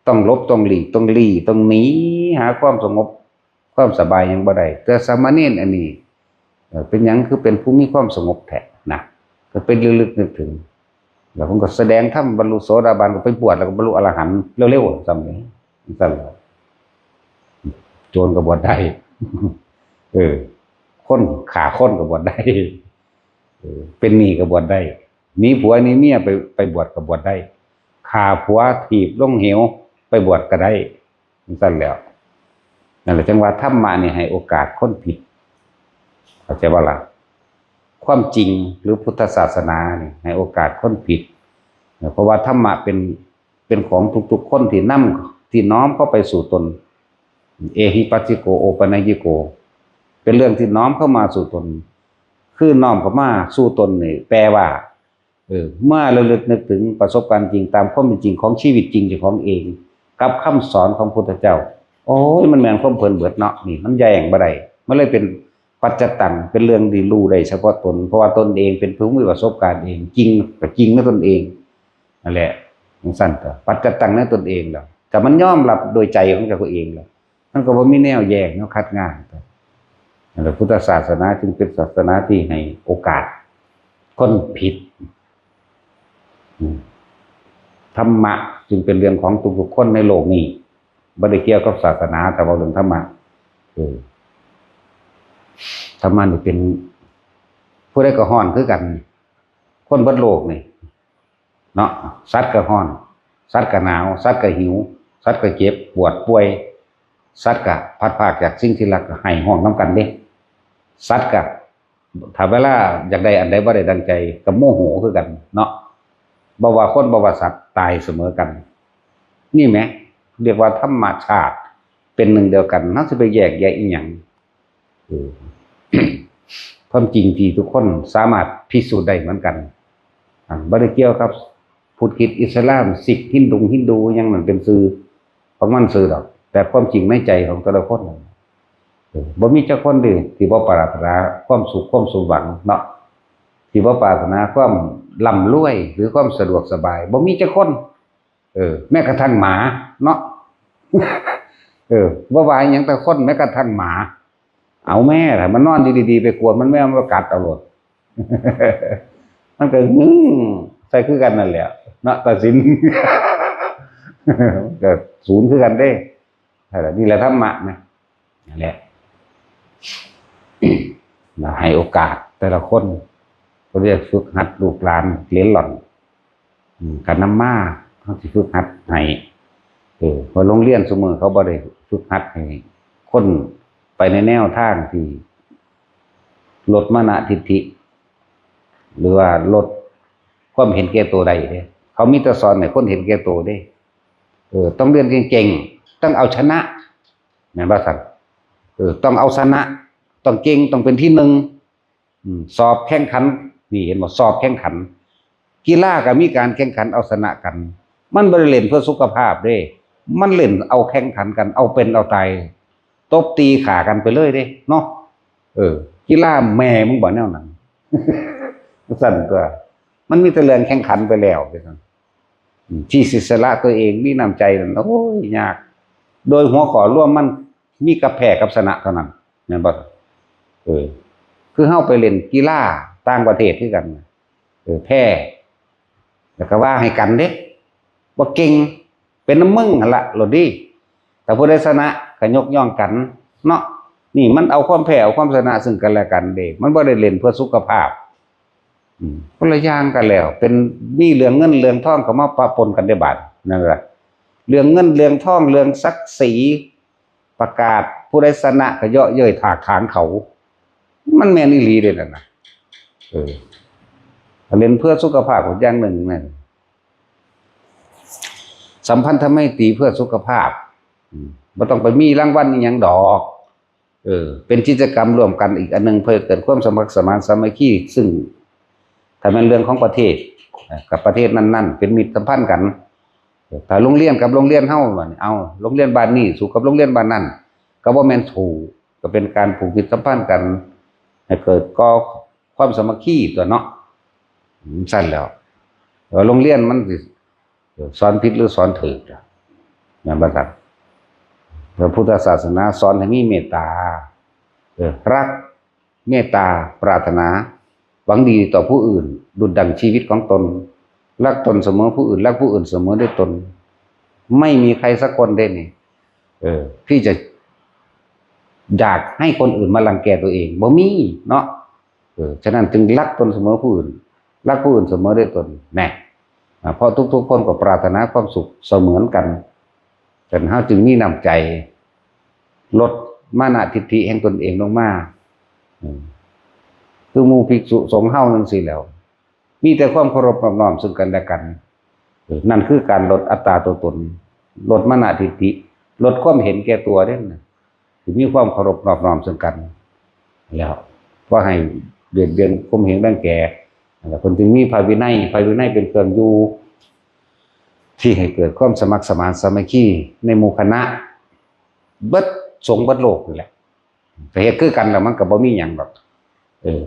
ต้องหลบ ต้องหลีก ต้องลี้ ต้องหนี หาความสงบ ความสบายหยังบ่ได้ แต่สามเณรอันนี้ เอ่อ เป็นหยังคือเป็นผู้มีความสงบแท้นะ ก็เป็นระลึกนึกถึง แล้วผมก็แสดงธรรมบรรลุโสดาบัน ก็ไปบวชแล้วก็บรรลุอรหันต์เร็วๆ ซั่นนี่ ซั่นล่ะ โจรก็บวชได้ เออ คนฆ่าคนก็บวชได้ เออ เป็นหนี้ก็บวชได้ หนีผัวหนีเมียไป ไปบวชก็บวชได้ ฆ่าผัวถีบลงเหวไปบวชก็ได้ จั่งซั่นแหล้ว นั่นแหละจั่งว่าธรรมะนี่ให้โอกาสคนผิด เข้าใจบ่ล่ะ ความจริงหรือพุทธศาสนานี่ให้โอกาสคนผิด เพราะว่าธรรมะเป็น เป็นของทุกๆคนที่นำ ที่น้อมเข้าไปสู่ตน เอหิปัสสิโก โอปัญญิโก เป็นเรื่องที่น้อมเข้ามาสู่ตน คือน้อมเข้ามาสู่ตนนี่ แปลว่า เออ เมื่อระลึกนึกถึงประสบการณ์จริงตามความเป็นจริงของชีวิตจริงเจ้าของเอง กับคำสอนของพุทธเจ้า โอ้ย มันแม่นความเพิ่นเบิดเนาะ นี่มันแย้งบ่ได้ มันเลยเป็นปัจจตัง เป็นเรื่องที่รู้ได้เฉพาะตน เพราะว่าตนเองเป็นผู้มีประสบการณ์เอง จริงก็จริงในตนเอง นั่นแหละ จั่งซั่นตั๊ว ปัจจตังในตนเองแล้ว แต่มันยอมรับโดยใจของเจ้าเองแล้ว มันก็บ่มีแนวแย้งแนวขัดง้างตั๊ว นั่นแหละ พุทธศาสนาจึงเป็นศาสนาที่ให้โอกาสคนผิด อืม ธรรมะจึงเป็นเรื่องของทุกๆคนในโลกนี้ บ่ได้เกี่ยวกับศาสนา แต่ว่าเรื่องธรรมะ เออ ธรรมะนี่เป็น ผู้ใดก็ฮ้อนคือกัน คนเบิดโลกนี่ เนาะ สัตว์ก็ฮ้อน สัตว์ก็หนาว สัตว์ก็หิว สัตว์ก็เจ็บปวดป่วย สัตว์ก็พลัดพรากจากสิ่งที่รัก ก็ไห้ฮ้องนำกันเด้ สัตว์ก็ ถ้าเวลาอยากได้อันใดบ่ได้ดังใจ ก็โมโหคือกันเนาะ บ่ว่าคนบ่ว่าสัตว์ตายเสมอกัน นี่แหม เรียกว่าธรรมชาติเป็นหนึ่งเดียวกัน เฮาสิไปแยกแยะอีหยัง เออ ความจริงที่ทุกคนสามารถพิสูจน์ได้เหมือนกัน อ่า บ่ได้เกี่ยวกับพุทธคริสต์อิสลาม ซิก ฮินดู ฮินดู หยังนั่นเป็นชื่อของมันซื่อดอก แต่ความจริงในใจของแต่ละคน เออ บ่มีจักคนเด้ที่บ่ปรารถนาความสุขความสมหวังเนาะ ที่บ่ปรารถนาความร่ำรวยหรือความสะดวกสบาย บ่มีจักคน เออ แม้กระทั่งหมาเนาะ เออ บ่ว่าหยังแต่คน แม้กระทั่งหมา เอาแม่ล่ะ มันนอนอยู่ดีๆ ไปกวนมัน แม่มันก็กัดเอาโลด มันก็งึ้งใส่คือกันนั่นแหละเนาะ ตัดสิน ก็ศูนย์คือกันเด้ นั่นแหละ นี่แหละธรรมะนะ นั่นแหละ นะ ให้โอกาสแต่ละคน ก็เรียกฝึกหัดลูกหลานเหลนหล่อน อืม การนำมา เขาสิฝึกหัดให้ เออ เพราะโรงเรียนซุมื้อเขาบ่ได้ฝึกหัดให้คนไปในแนวทางที่ลดมานะทิฏฐิ หรือว่าลดความเห็นแก่ตัวได้เด้ เขามีแต่สอนให้คนเห็นแก่ตัวเด้ เออ ต้องเรียนเก่งๆ ต้องเอาชนะ แม่นบ่ซั่น เออ ต้องเอาชนะ ต้องเก่ง ต้องเป็นที่หนึ่ง อืม สอบแข่งขัน นี่เห็นบ่ สอบแข่งขัน กีฬาก็มีการแข่งขันเอาชนะกัน มันบ่ได้เล่นเพื่อสุขภาพเด้ มันเล่นเอาแข่งขันกัน เอาเป็นเอาตาย ตบตีฆ่ากันไปเลยเด้เนาะ เออ กีฬาแม่มึงบ่แนวนั้น ซั่นตัว มันมีแต่เรื่องแข่งขันไปแล้ว อืม ที่สิสละตัวเอง มีน้ำใจนั่น โอ้ย ยาก โดยหัวข้อรวมมันมีกับแพ้กับชนะเท่านั้น แม่นบ่ เออ คือเฮาไปเล่นกีฬาต่างประเทศคือกัน เออ แพ้ แล้วก็ว่าให้กันเด้ บ่เก่ง เป็นนำมึงหั่นละ โลดดี ถ้าผู้ใดชนะก็ยกย่องกันเนาะ นี่มันเอาความแพ้เอาความชนะซึ่งกันและกันเด้ มันบ่ได้เล่นเพื่อสุขภาพ อืม คนละอย่างกันแล้ว เป็น มีเรื่องเงินเรื่องทองเข้ามาปะปนกันได้บาด นั่นล่ะ เรื่องเงินเรื่องทอง เรื่องศักดิ์ศรี ประกาศผู้ใดชนะก็เยาะเย้ยถากถางเขา มันแม่นอีหลีเด้นั่นน่ะ เออ เล่นเพื่อสุขภาพก็อย่างหนึ่งนั่น สัมพันธไมตรีเพื่อสุขภาพ อืม บ่ต้องไปมีรางวัลอีหยังดอก เออ เป็นกิจกรรมร่วมกันอีกอันหนึ่ง เพื่อเกิดความสมัครสมานสามัคคี ซึ่งถ้าแม่นเรื่องของประเทศ เอ่อ กับประเทศนั้นๆ เป็นมิตรสัมพันธ์กัน ถ้าโรงเรียนกับโรงเรียนเฮา เอา โรงเรียนบ้านนี้สู้กับโรงเรียนบ้านนั้น ก็บ่แม่นสู้ ก็เป็นการผูกมิตรสัมพันธ์กัน ให้เกิดก่อความสามัคคีตัวเนาะ อืม ซั่นแล้ว เออ โรงเรียนมันสิ เออ สอนผิดหรือสอนถูกล่ะ แม่นบ่ครับ พระพุทธศาสนาสอนให้มีเมตตา เออ รัก เมตตา ปรารถนา หวังดีต่อผู้อื่น ดุจดังชีวิตของตน รักตนเสมอผู้อื่น รักผู้อื่นเสมอด้วยตน ไม่มีใครสักคนได้นี่ เออ ที่จะอยากให้คนอื่นมารังแกตัวเอง บ่มีเนาะ เออ ฉะนั้นจึงรักตนเสมอผู้อื่น รักผู้อื่นเสมอด้วยตน แน่ อ่า เพราะทุกๆคนก็ปรารถนาความสุขเสมือนกัน ฉะนั้นเฮาจึงมีน้ำใจ ลดมานะทิฏฐิแห่งตนเองลงมา อืม คือหมู่ภิกษุสงฆ์เฮาจั่งซี้แหล้ว มีแต่ความเคารพนอบน้อมซึ่งกันและกัน เออ นั่นคือการลดอัตตาตัวตน ลดมานะทิฏฐิ ลดความเห็นแก่ตัวเด้นะ สิมีความเคารพนอบน้อมซึ่งกัน แล้ว บ่ให้เบียดเบียนข่มเหงรังแก นั่นแหละ เพิ่นจึงมีพระวินัย พระวินัยเป็นเครื่องอยู่ ที่ให้เกิดความสมัครสมานสามัคคีในหมู่คณะ เบิดสงฆ์เบิดโลกนี่แหละ ถ้าเฮ็ดคือกันแล้วมันก็บ่มีหยังดอก เออ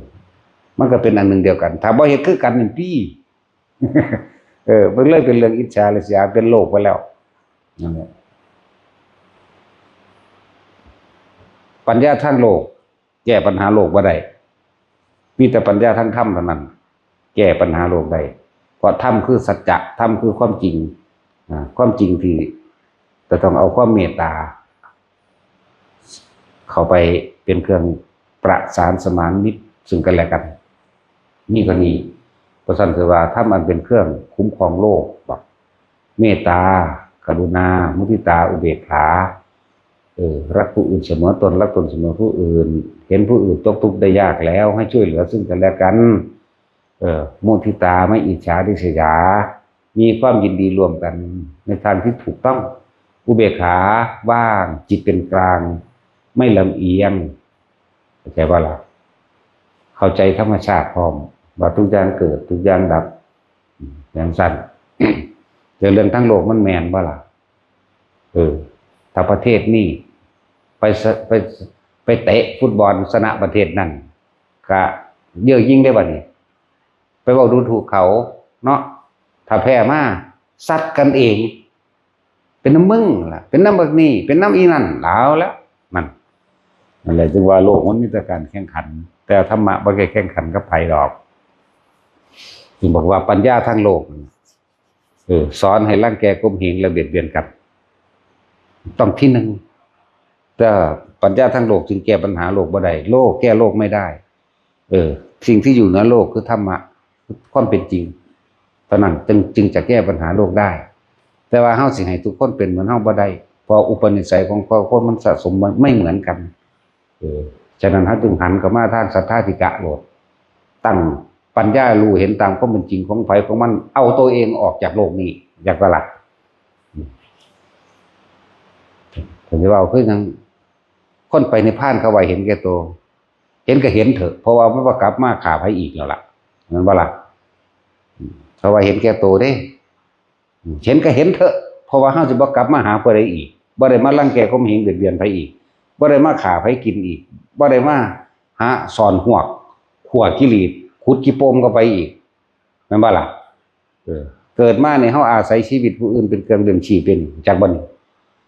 มันก็เป็นอันหนึ่งเดียวกัน ถ้าบ่เฮ็ดคือกันนี่ติ เออ มันเลยเป็นเรื่องอิจฉาริษยา เป็นโลกไปแล้ว นั่นแหละ ปัญญาทางโลก แก้ปัญหาโลกบ่ได้ มีแต่ปัญญาทางธรรมเท่านั้น แก้ปัญหาโลกได้ เพราะธรรมคือสัจจะ ธรรมคือความจริง อ่า ความจริงที่จะต้องเอาความเมตตา เข้าไปเป็นเครื่องประสานสมานมิตรซึ่งกันและกัน นี่ก็นี่ เพราะฉะนั้นคือว่าธรรมอันเป็นเครื่องคุ้มครองโลก บอก เมตตา กรุณา มุทิตา อุเบกขา เออ รักผู้อื่นเสมอตน รักตนเสมอผู้อื่น เห็นผู้อื่นตกทุกข์ได้ยากแล้ว ให้ช่วยเหลือซึ่งกันและกัน เออ มุทิตา ไม่อิจฉาริษยา มีความยินดีร่วมกันในทางที่ถูกต้อง อุเบกขา ว่าง จิตเป็นกลาง ไม่ลำเอียง เข้าใจบ่ล่ะ เข้าใจธรรมชาติพร้อม ว่าทุกอย่างเกิด ทุกอย่างดับ อืม อย่างสั้น แต่เรื่องทั้งโลกมันแม่นบ่ล่ะ เออ ถ้าประเทศนี้ไปส- ไป- ไปเตะฟุตบอลชนะประเทศนั้น ก็เย่อหยิ่งได้บัดนี้ ไปเว้าดูถูกเขาเนาะ ถ้าแพ้มา ซัดกันเอง เป็นนำมึงล่ะ เป็นนำบักนี่ เป็นนำอีนั่น เอาละ นั่น นั่นแหละจึงว่าโลกมันมีแต่การแข่งขัน แต่ธรรมะบ่ได้แข่งขันกับไผดอก จึงบอกว่าปัญญาทางโลก เออ สอนให้รังแกข่มเหงและเบียดเบียนกัน ต้องที่หนึ่ง แต่ปัญญาทางโลกจึงแก้ปัญหาโลกบ่ได้ โลกแก้โลกไม่ได้ เออ สิ่งที่อยู่เหนือโลกคือธรรมะ ความเป็นจริง เท่านั้นจึง- จึงจะแก้ปัญหาโลกได้ แต่ว่าเฮาสิให้ทุกคนเป็นเหมือนเฮาบ่ได้ เพราะอุปนิสัยของคนมันสะสมไม่เหมือนกัน เออ ฉะนั้นเฮาจึงหันเข้ามาทางสัทธาธิกะโลด ตั้งปัญญารู้เห็นตามความเป็นจริงของไผของมัน เอาตัวเองออกจากโลกนี้ อยากบ่ล่ะ อืม ผมจะว่าคือหยัง คนไปนิพพานเขาว่าเห็นแก่ตัว เห็นก็เห็นเถอะ เพราะว่ามันบ่กลับมาฆ่าไผอีกแล้วล่ะ แม่นบ่ล่ะ อืม เขาว่าเห็นแก่ตัวเด้ อืม เห็นก็เห็นเถอะ เพราะว่าเฮาสิบ่กลับมาหาผู้ใดอีก บ่ได้มารังแกข่มเหงเบียดเบียนไผอีก บ่ได้มาฆ่าไผกินอีก บ่ได้มาหาซ่อนฮวก ขั่วขี้หลีด ขุดขี้โปมเข้าไปอีก แม่นบ่ล่ะ เออ เกิดมาเนี่ยเฮาอาศัยชีวิตผู้อื่นเป็นเครื่องเลี้ยงชีพเป็น จักบ่นี่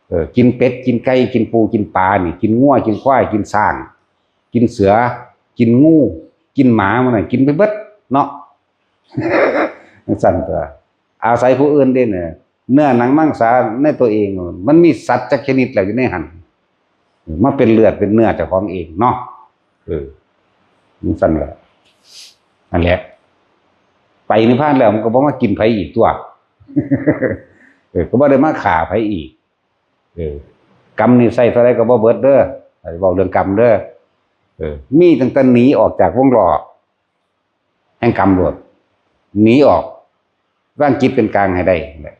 เออ กินเป็ด กินไก่ กินปู กินปลานี่ กินงัว กินควาย กินช้าง กินเสือ กินงู กินหมา มันน่ะ กินไปเบิดเนาะ จังซั่นตัว อาศัยผู้อื่นเด้เนี่ย เนื้อหนังมังสาในตัวเอง มันมีสัตว์จักชนิดแล้วอยู่ในหั่น มาเป็นเลือดเป็นเนื้อเจ้าของเองเนาะ เออ จังซั่นแหละ นั่นแหละ ไปนิพพานแล้วมันก็บ่มากินไผอีกตัว เออ ก็บ่ได้มาฆ่าไผอีก เออ กรรมนี่ใช้เท่าใดก็บ่เบิดเด้อ เว้าเรื่องกรรมเด้อ เออ มีตั้งแต่หนีออกจากวงล้อแห่งกรรมโลด หนีออก วางจิตเป็นกลางให้ได้แหละ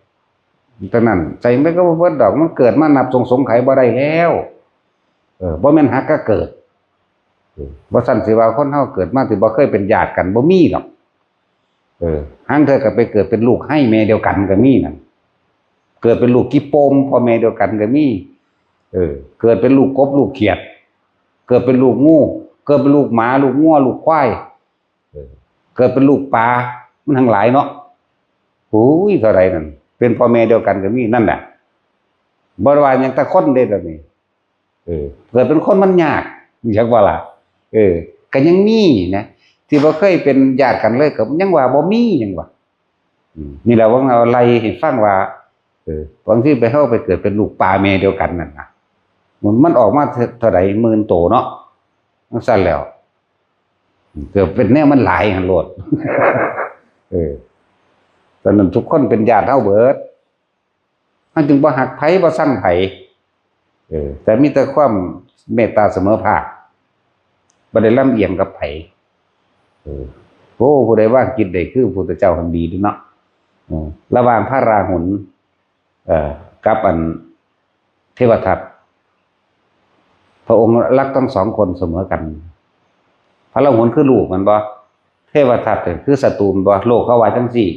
เท่านั้น ใช้มันก็บ่เบิดดอก มันเกิดมานับสงสงไขบ่ได้แล้ว เออ บ่แม่นหากะเกิด เออ บ่ซั้นสิว่าคนเฮาเกิดมาสิบ่เคยเป็นญาติกัน บ่มีดอก เออ ห่างเทื่อก็ไปเกิดเป็นลูกไฮ่แม่เดียวกันก็มีนั่น เกิดเป็นลูกขี้โปมพ่อแม่เดียวกันก็มี เออ เกิดเป็นลูกกบลูกเขียด เกิดเป็นลูกงู เกิดเป็นลูกหมา ลูกงัว ลูกควาย เออ เกิดเป็นลูกปลา มันทั้งหลายเนาะ โอ้ย เท่าใดนั่น เป็นพ่อแม่เดียวกันก็มี นั่นแหละ บ่ว่าหยังแต่คนเด้ เดี๋ยวนี้ เออ เกิดเป็นคนมันยาก จักว่าล่ะ เออ ก็ยังมีนะ ที่บ่เคยเป็นญาติกันเลย ก็ยังว่าบ่มี ยังว่า อืม นี่แหละ ว่าเอาไล่ให้ฟังว่า เออ บางทีไป เฮาไปเกิดเป็นลูกปลาแม่เดียวกันนั่นนะ มัน มันออกมาเท่า เท่าใด หมื่นโตเนาะ จังซั่นแล้ว เกิดเป็นแนวมันหลายหั่นโลด เออ ตอนนั้นทุกคนเป็นญาติเฮาเบิด เฮาจึงบ่ฮักไผบ่ซังไผ เออ แต่มีแต่ความเมตตาเสมอภาค บ่ได้ลำเอียงกับไผ เออ โอ้ ผู้ใดวางจิตได้คือพระพุทธเจ้าหั่นดีเด้อเนาะ เออ ระหว่างพระราหุล เอ่อ กับอันเทวทัต พระองค์รักทั้งสองคนเสมอกัน พระราหุลคือลูกแม่นบ่ เทวทัตเนี่ยคือศัตรูแม่นบ่ โลกเขาว่าจังซี่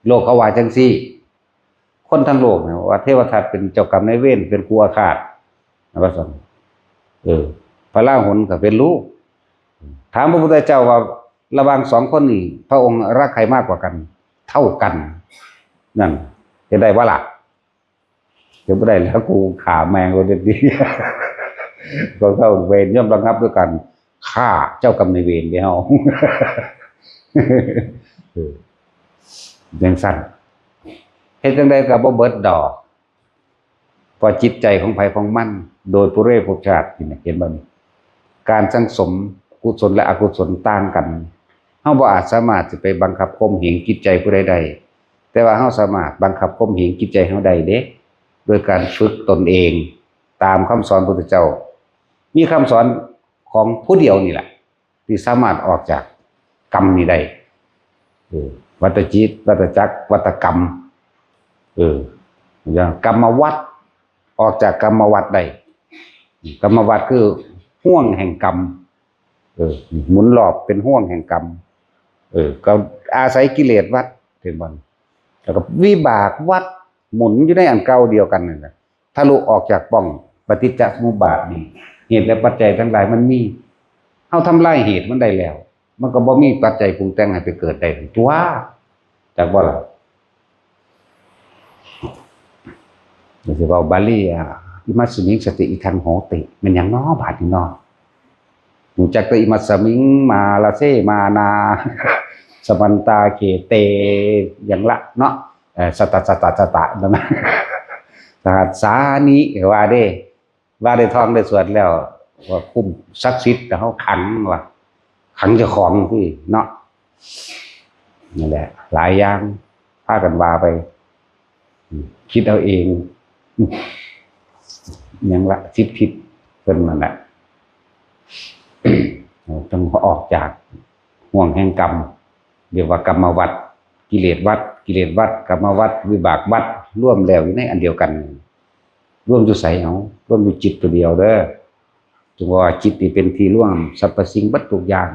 โลกเขาว่าจังซี่ คนทั้งโลกเนี่ยว่าเทวทัตเป็นเจ้ากรรมนายเวร เป็นครูอาฆาต ว่าซั่น เออ พระราหุลก็เป็นลูก ถามพระพุทธเจ้าว่าระหว่างสองคนนี้ พระองค์รักใครมากกว่ากัน เท่ากัน นั่น เฮ็ดได้บ่ล่ะ เฮ็ดบ่ได้แล้ว กูฆ่าแม่งโลดเด้อ ก็เจ้าเวรย่อมระงับด้วยกันฆ่าเจ้ากรรมนายเวรเดียว เออจังซั่น เฮ็ดจังใดก็บ่เบิดดอก เพราะจิตใจของไผของมัน โดยปุเรภพชาตินี่นะ เห็นบ่นี่ การสั่งสมกุศลและอกุศลต่างกัน เฮาบ่อาจสามารถสิไปบังคับข่มเหงจิตใจผู้ใดได้ แต่ว่าเฮาสามารถบังคับข่มเหงจิตใจเฮาได้เด้ โดยการฝึกตนเอง ตามคำสอนพระพุทธเจ้า มีคำสอนของผู้เดียวนี่แหละ ที่สามารถออกจากกรรมนี้ได้ เออ วัฏจิต วัฏจักร วัฏกรรม เออ อย่างกรรมวัฏ ออกจากกรรมวัฏได้ กรรมวัฏคือห่วงแห่งกรรม เออ หมุนรอบเป็นห่วงแห่งกรรม เออ ก็อาศัยกิเลสวัฏ เห็นบ่ แล้วก็วิบากวัฏ หมุนอยู่ในอันเก่าเดียวกันนั่นแหละ ทะลุออกจากป่องปฏิจจสมุปบาทนี่ เหตุและปัจจัยทั้งหลายมันมี เฮาทำลายเหตุมันได้แล้ว มันก็บ่มีปัจจัยปรุงแต่งให้ไปเกิดได้ตัว จักบ่ล่ะ เดี๋ยวสิเว้าบาลี อ่ะ อิมัสมิงสติอิทังโหติ แม่นหยังน้อบาดนี้น้อ รู้จักแต่อิมัสมิงมาลาเซมานา สมันตาเขเต อย่างละเนาะ เอ่อ สตะ สตะ สตะ นั่นนะ สหัสสานิ ว่าเด้ ว่าได้ท่องได้สวดแล้ว ว่าคุ้มศักดิ์สิทธิ์ แต่เฮาขัง ว่า ขังเจ้าของที่เนาะ นั่นแหละ หลายอย่าง พากันว่าไป คิดเอาเอง หยังละ สิบทิศ เพิ่นนั่นแหละ ต้องออกจากห่วงแห่งกรรม เรียกว่ากรรมวัฏ กิเลสวัฏ กิเลสวัฏ กรรมวัฏ วิบากวัฏ รวมแล้วอยู่ในอันเดียวกัน รวมอยู่ไส เอา รวมอยู่จิตตัวเดียวเด้อ จึงว่าจิตนี่เป็นที่รวมสรรพสิ่งเบิดทุกอย่าง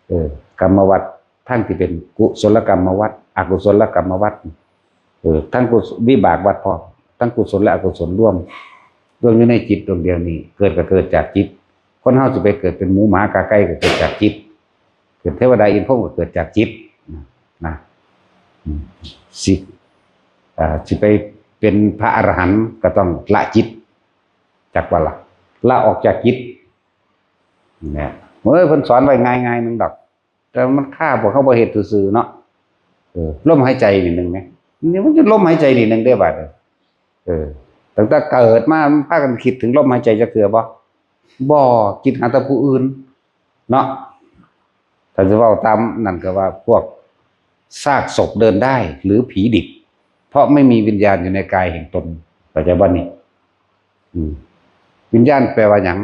เออ กรรมวัฏ ทั้งที่เป็นกุศลกรรมวัฏ อกุศลกรรมวัฏ เออ ทั้งกุศ- วิบากวัฏพร้อม ทั้งกุศลและอกุศลรวม รวมอยู่ในจิตดวงเดียวนี้ เกิดก็เกิดจากจิต คนเฮาสิไปเกิดเป็นหมูหมากาไก่ก็เกิดจากจิต เกิดเทวดาอินทร์พรหมก็เกิดจากจิต นะ อืม สิ- อ่า สิไปเป็นพระอรหันต์ก็ต้องละจิต จักว่าละ ละออกจากจิต เนี่ย เอ้ย เพิ่นสอนไว้ง่ายๆหนึ่งดอก แต่มันคาพวกเฮาบ่เฮ็ดซื่อๆเนาะ เออ ลมหายใจนี่หนึ่งเนี่ย นี่มันจะลมหายใจนี่หนึ่งได้บาดเนี่ย เออ ตั้งแต่เกิดมามันพากันคิดถึงลมหายใจจักเทื่อบ่ บ่ คิดหาแต่ผู้อื่น เนาะ ถ้าจะเว้าตามนั่นก็ว่าพวกซากศพเดินได้ หรือผีดิบ เพราะไม่มีวิญญาณอยู่ในกายแห่งตน เข้าใจบ่นี่ อืม วิญญาณแปลว่าหยัง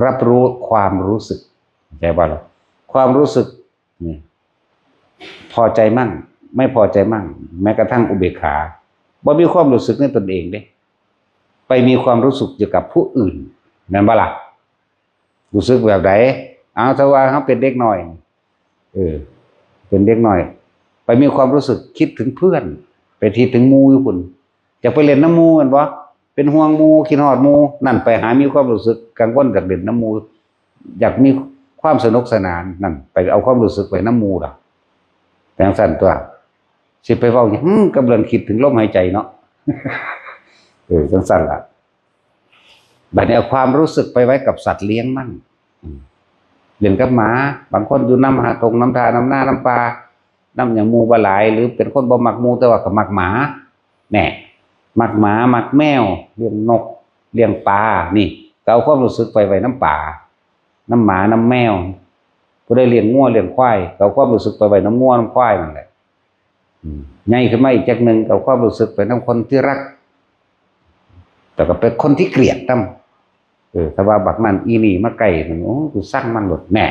รับรู้ความรู้สึก เข้าใจบ่ล่ะ ความรู้สึกนี่ พอใจมั่ง ไม่พอใจมั่ง แม้กระทั่งอุเบกขา บ่มีความรู้สึกในตนเองเด้ ไปมีความรู้สึกอยู่กับผู้อื่น แม่นบ่ล่ะ รู้สึกแบบใด เอา ถ้าว่าเฮาเป็นเด็กน้อย เออ เป็นเด็กน้อย ไปมีความรู้สึกคิดถึงเพื่อน ไปคิดถึงหมู่อยู่พุ้น อยากไปเล่นนำหมู่แม่นบ่ เป็นห่วงหมู่ คิดฮอดหมู่ นั่นไปหามีความรู้สึกกังวลอยากเล่นนำหมู่ อยากมีความสนุกสนาน นั่นไปเอาความรู้สึกไว้นำหมู่ล่ะ จังซั่นตั๊ว สิไปเว้าหยังกับเรื่องคิดถึงลมหายใจเนาะ เออ จังซั่นล่ะ บัดนี้เอาความรู้สึกไปไว้กับสัตว์เลี้ยงมั่ง อืม เล่นกับหมา บางคนอยู่นำหาดงนำท่านำนานำป่า นำหยังหมู่บ่หลาย หรือเป็นคนบ่มักหมู่แต่ว่าก็มักหมา แน่ มักหมา มักแมว เลี้ยงนก เลี้ยงปลา นี่ ก็เอาความรู้สึกไปไว้นำปลา นำหมา นำแมว ผู้ใดเลี้ยงงัวเลี้ยงควาย ก็เอาความรู้สึกไปไว้นำงัวนำควายนั่นแหละ อืม ใหญ่ขึ้นมาอีกจักหนึ่ง ก็เอาความรู้สึกไปนำคนที่รัก แต่ก็เป็นคนที่เกลียดนำ เออ ถ้าว่าบักนั่นอีนี่มาใกล้มัน โอ้ กูซังมันโลด แน่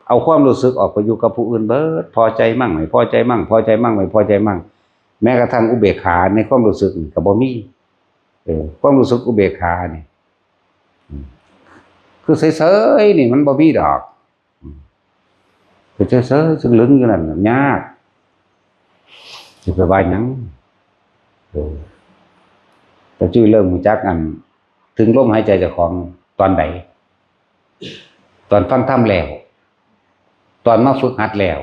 เอาความรู้สึกออกไปอยู่กับผู้อื่นเบิด พอใจมั่ง ไม่พอใจมั่ง พอใจมั่ง ไม่พอใจมั่ง แม้กระทั่งอุเบกขาในความรู้สึกนี่ก็บ่มี เออ ความรู้สึกอุเบกขานี่ อืม คือเฉยๆนี่มันบ่มีดอก อืม คือเฉยๆซึ่งลึงอยู่นั่นน่ะยาก สิไปว่าหยัง เออ แต่จุ้ยเริ่มรู้จักอัน ถึงลมหายใจเจ้าของตอนใด ตอนฟังธรรมแล้ว ตอนมาฝึกหัดแล้ว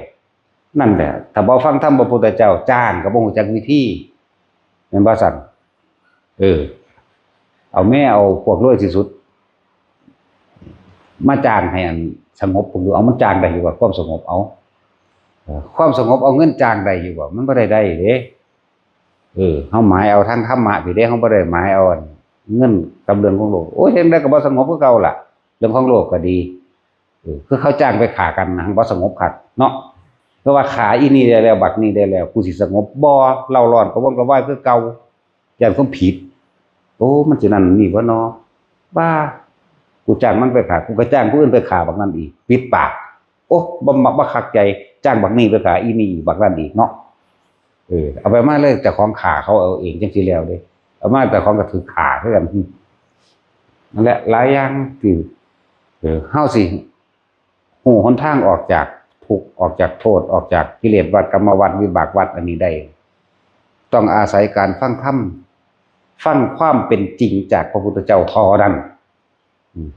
นั่นแหละ ถ้าบ่ฟังธรรมพระพุทธเจ้า จ้างก็บ่รู้จักวิธี แม่นบ่ซั่น เออ เอาแม่เอาพวกรวยที่สุด มาจ้างให้อันสงบ ผมดู เอามันจ้างได้อยู่บ่ ความสงบ เอา เอ่อ ความสงบเอาเงินจ้างได้อยู่บ่ มันบ่ได้ได้เด้ เออ เฮาหมายเอาทางธรรมะพี้เด้ เฮาบ่ได้หมายเอาอันเงินกับเรื่องของโลก โอ้ย เฮ็ดจั่งใดก็บ่สงบคือเก่าล่ะ เรื่องของโลกก็ดี เออ คือเขาจ้างไปฆ่ากันนะ บ่สงบคักเนาะ เพราะว่าฆ่าอีนี่ได้แล้ว บักนี่ได้แล้ว กูสิสงบบ่ เร่าร้อนกระวนกระวายคือเก่า ย้านความผิด โอ้ มันสินั่นนี่บ่เนาะ บ้า กูจ้างมันไปฆ่า กูก็จ้างผู้อื่นไปฆ่าบักนั่นอีก ปิดปาก โอ้ บ่มัก บ่คักใจ จ้างบักนี่ไปฆ่าอีนี่อีก บักนั่นอีกเนาะ เออ เอาไปมาเลย เจ้าของฆ่าเขาเอาเองจั่งซี้แล้วเด้ เอามาเจ้าของก็ถือฆ่าคือกัน นั่นแหละ หลายอย่างที่ เออ เฮาสิ ฮู้หนทางออกจากทุกข์ ออกจากโทษ ออกจากกิเลสวัฏ กรรมวัฏ วิบากวัฏอันนี้ได้ ต้องอาศัยการฟังธรรม ฟังความเป็นจริงจากพระพุทธเจ้าเท่านั้น อืม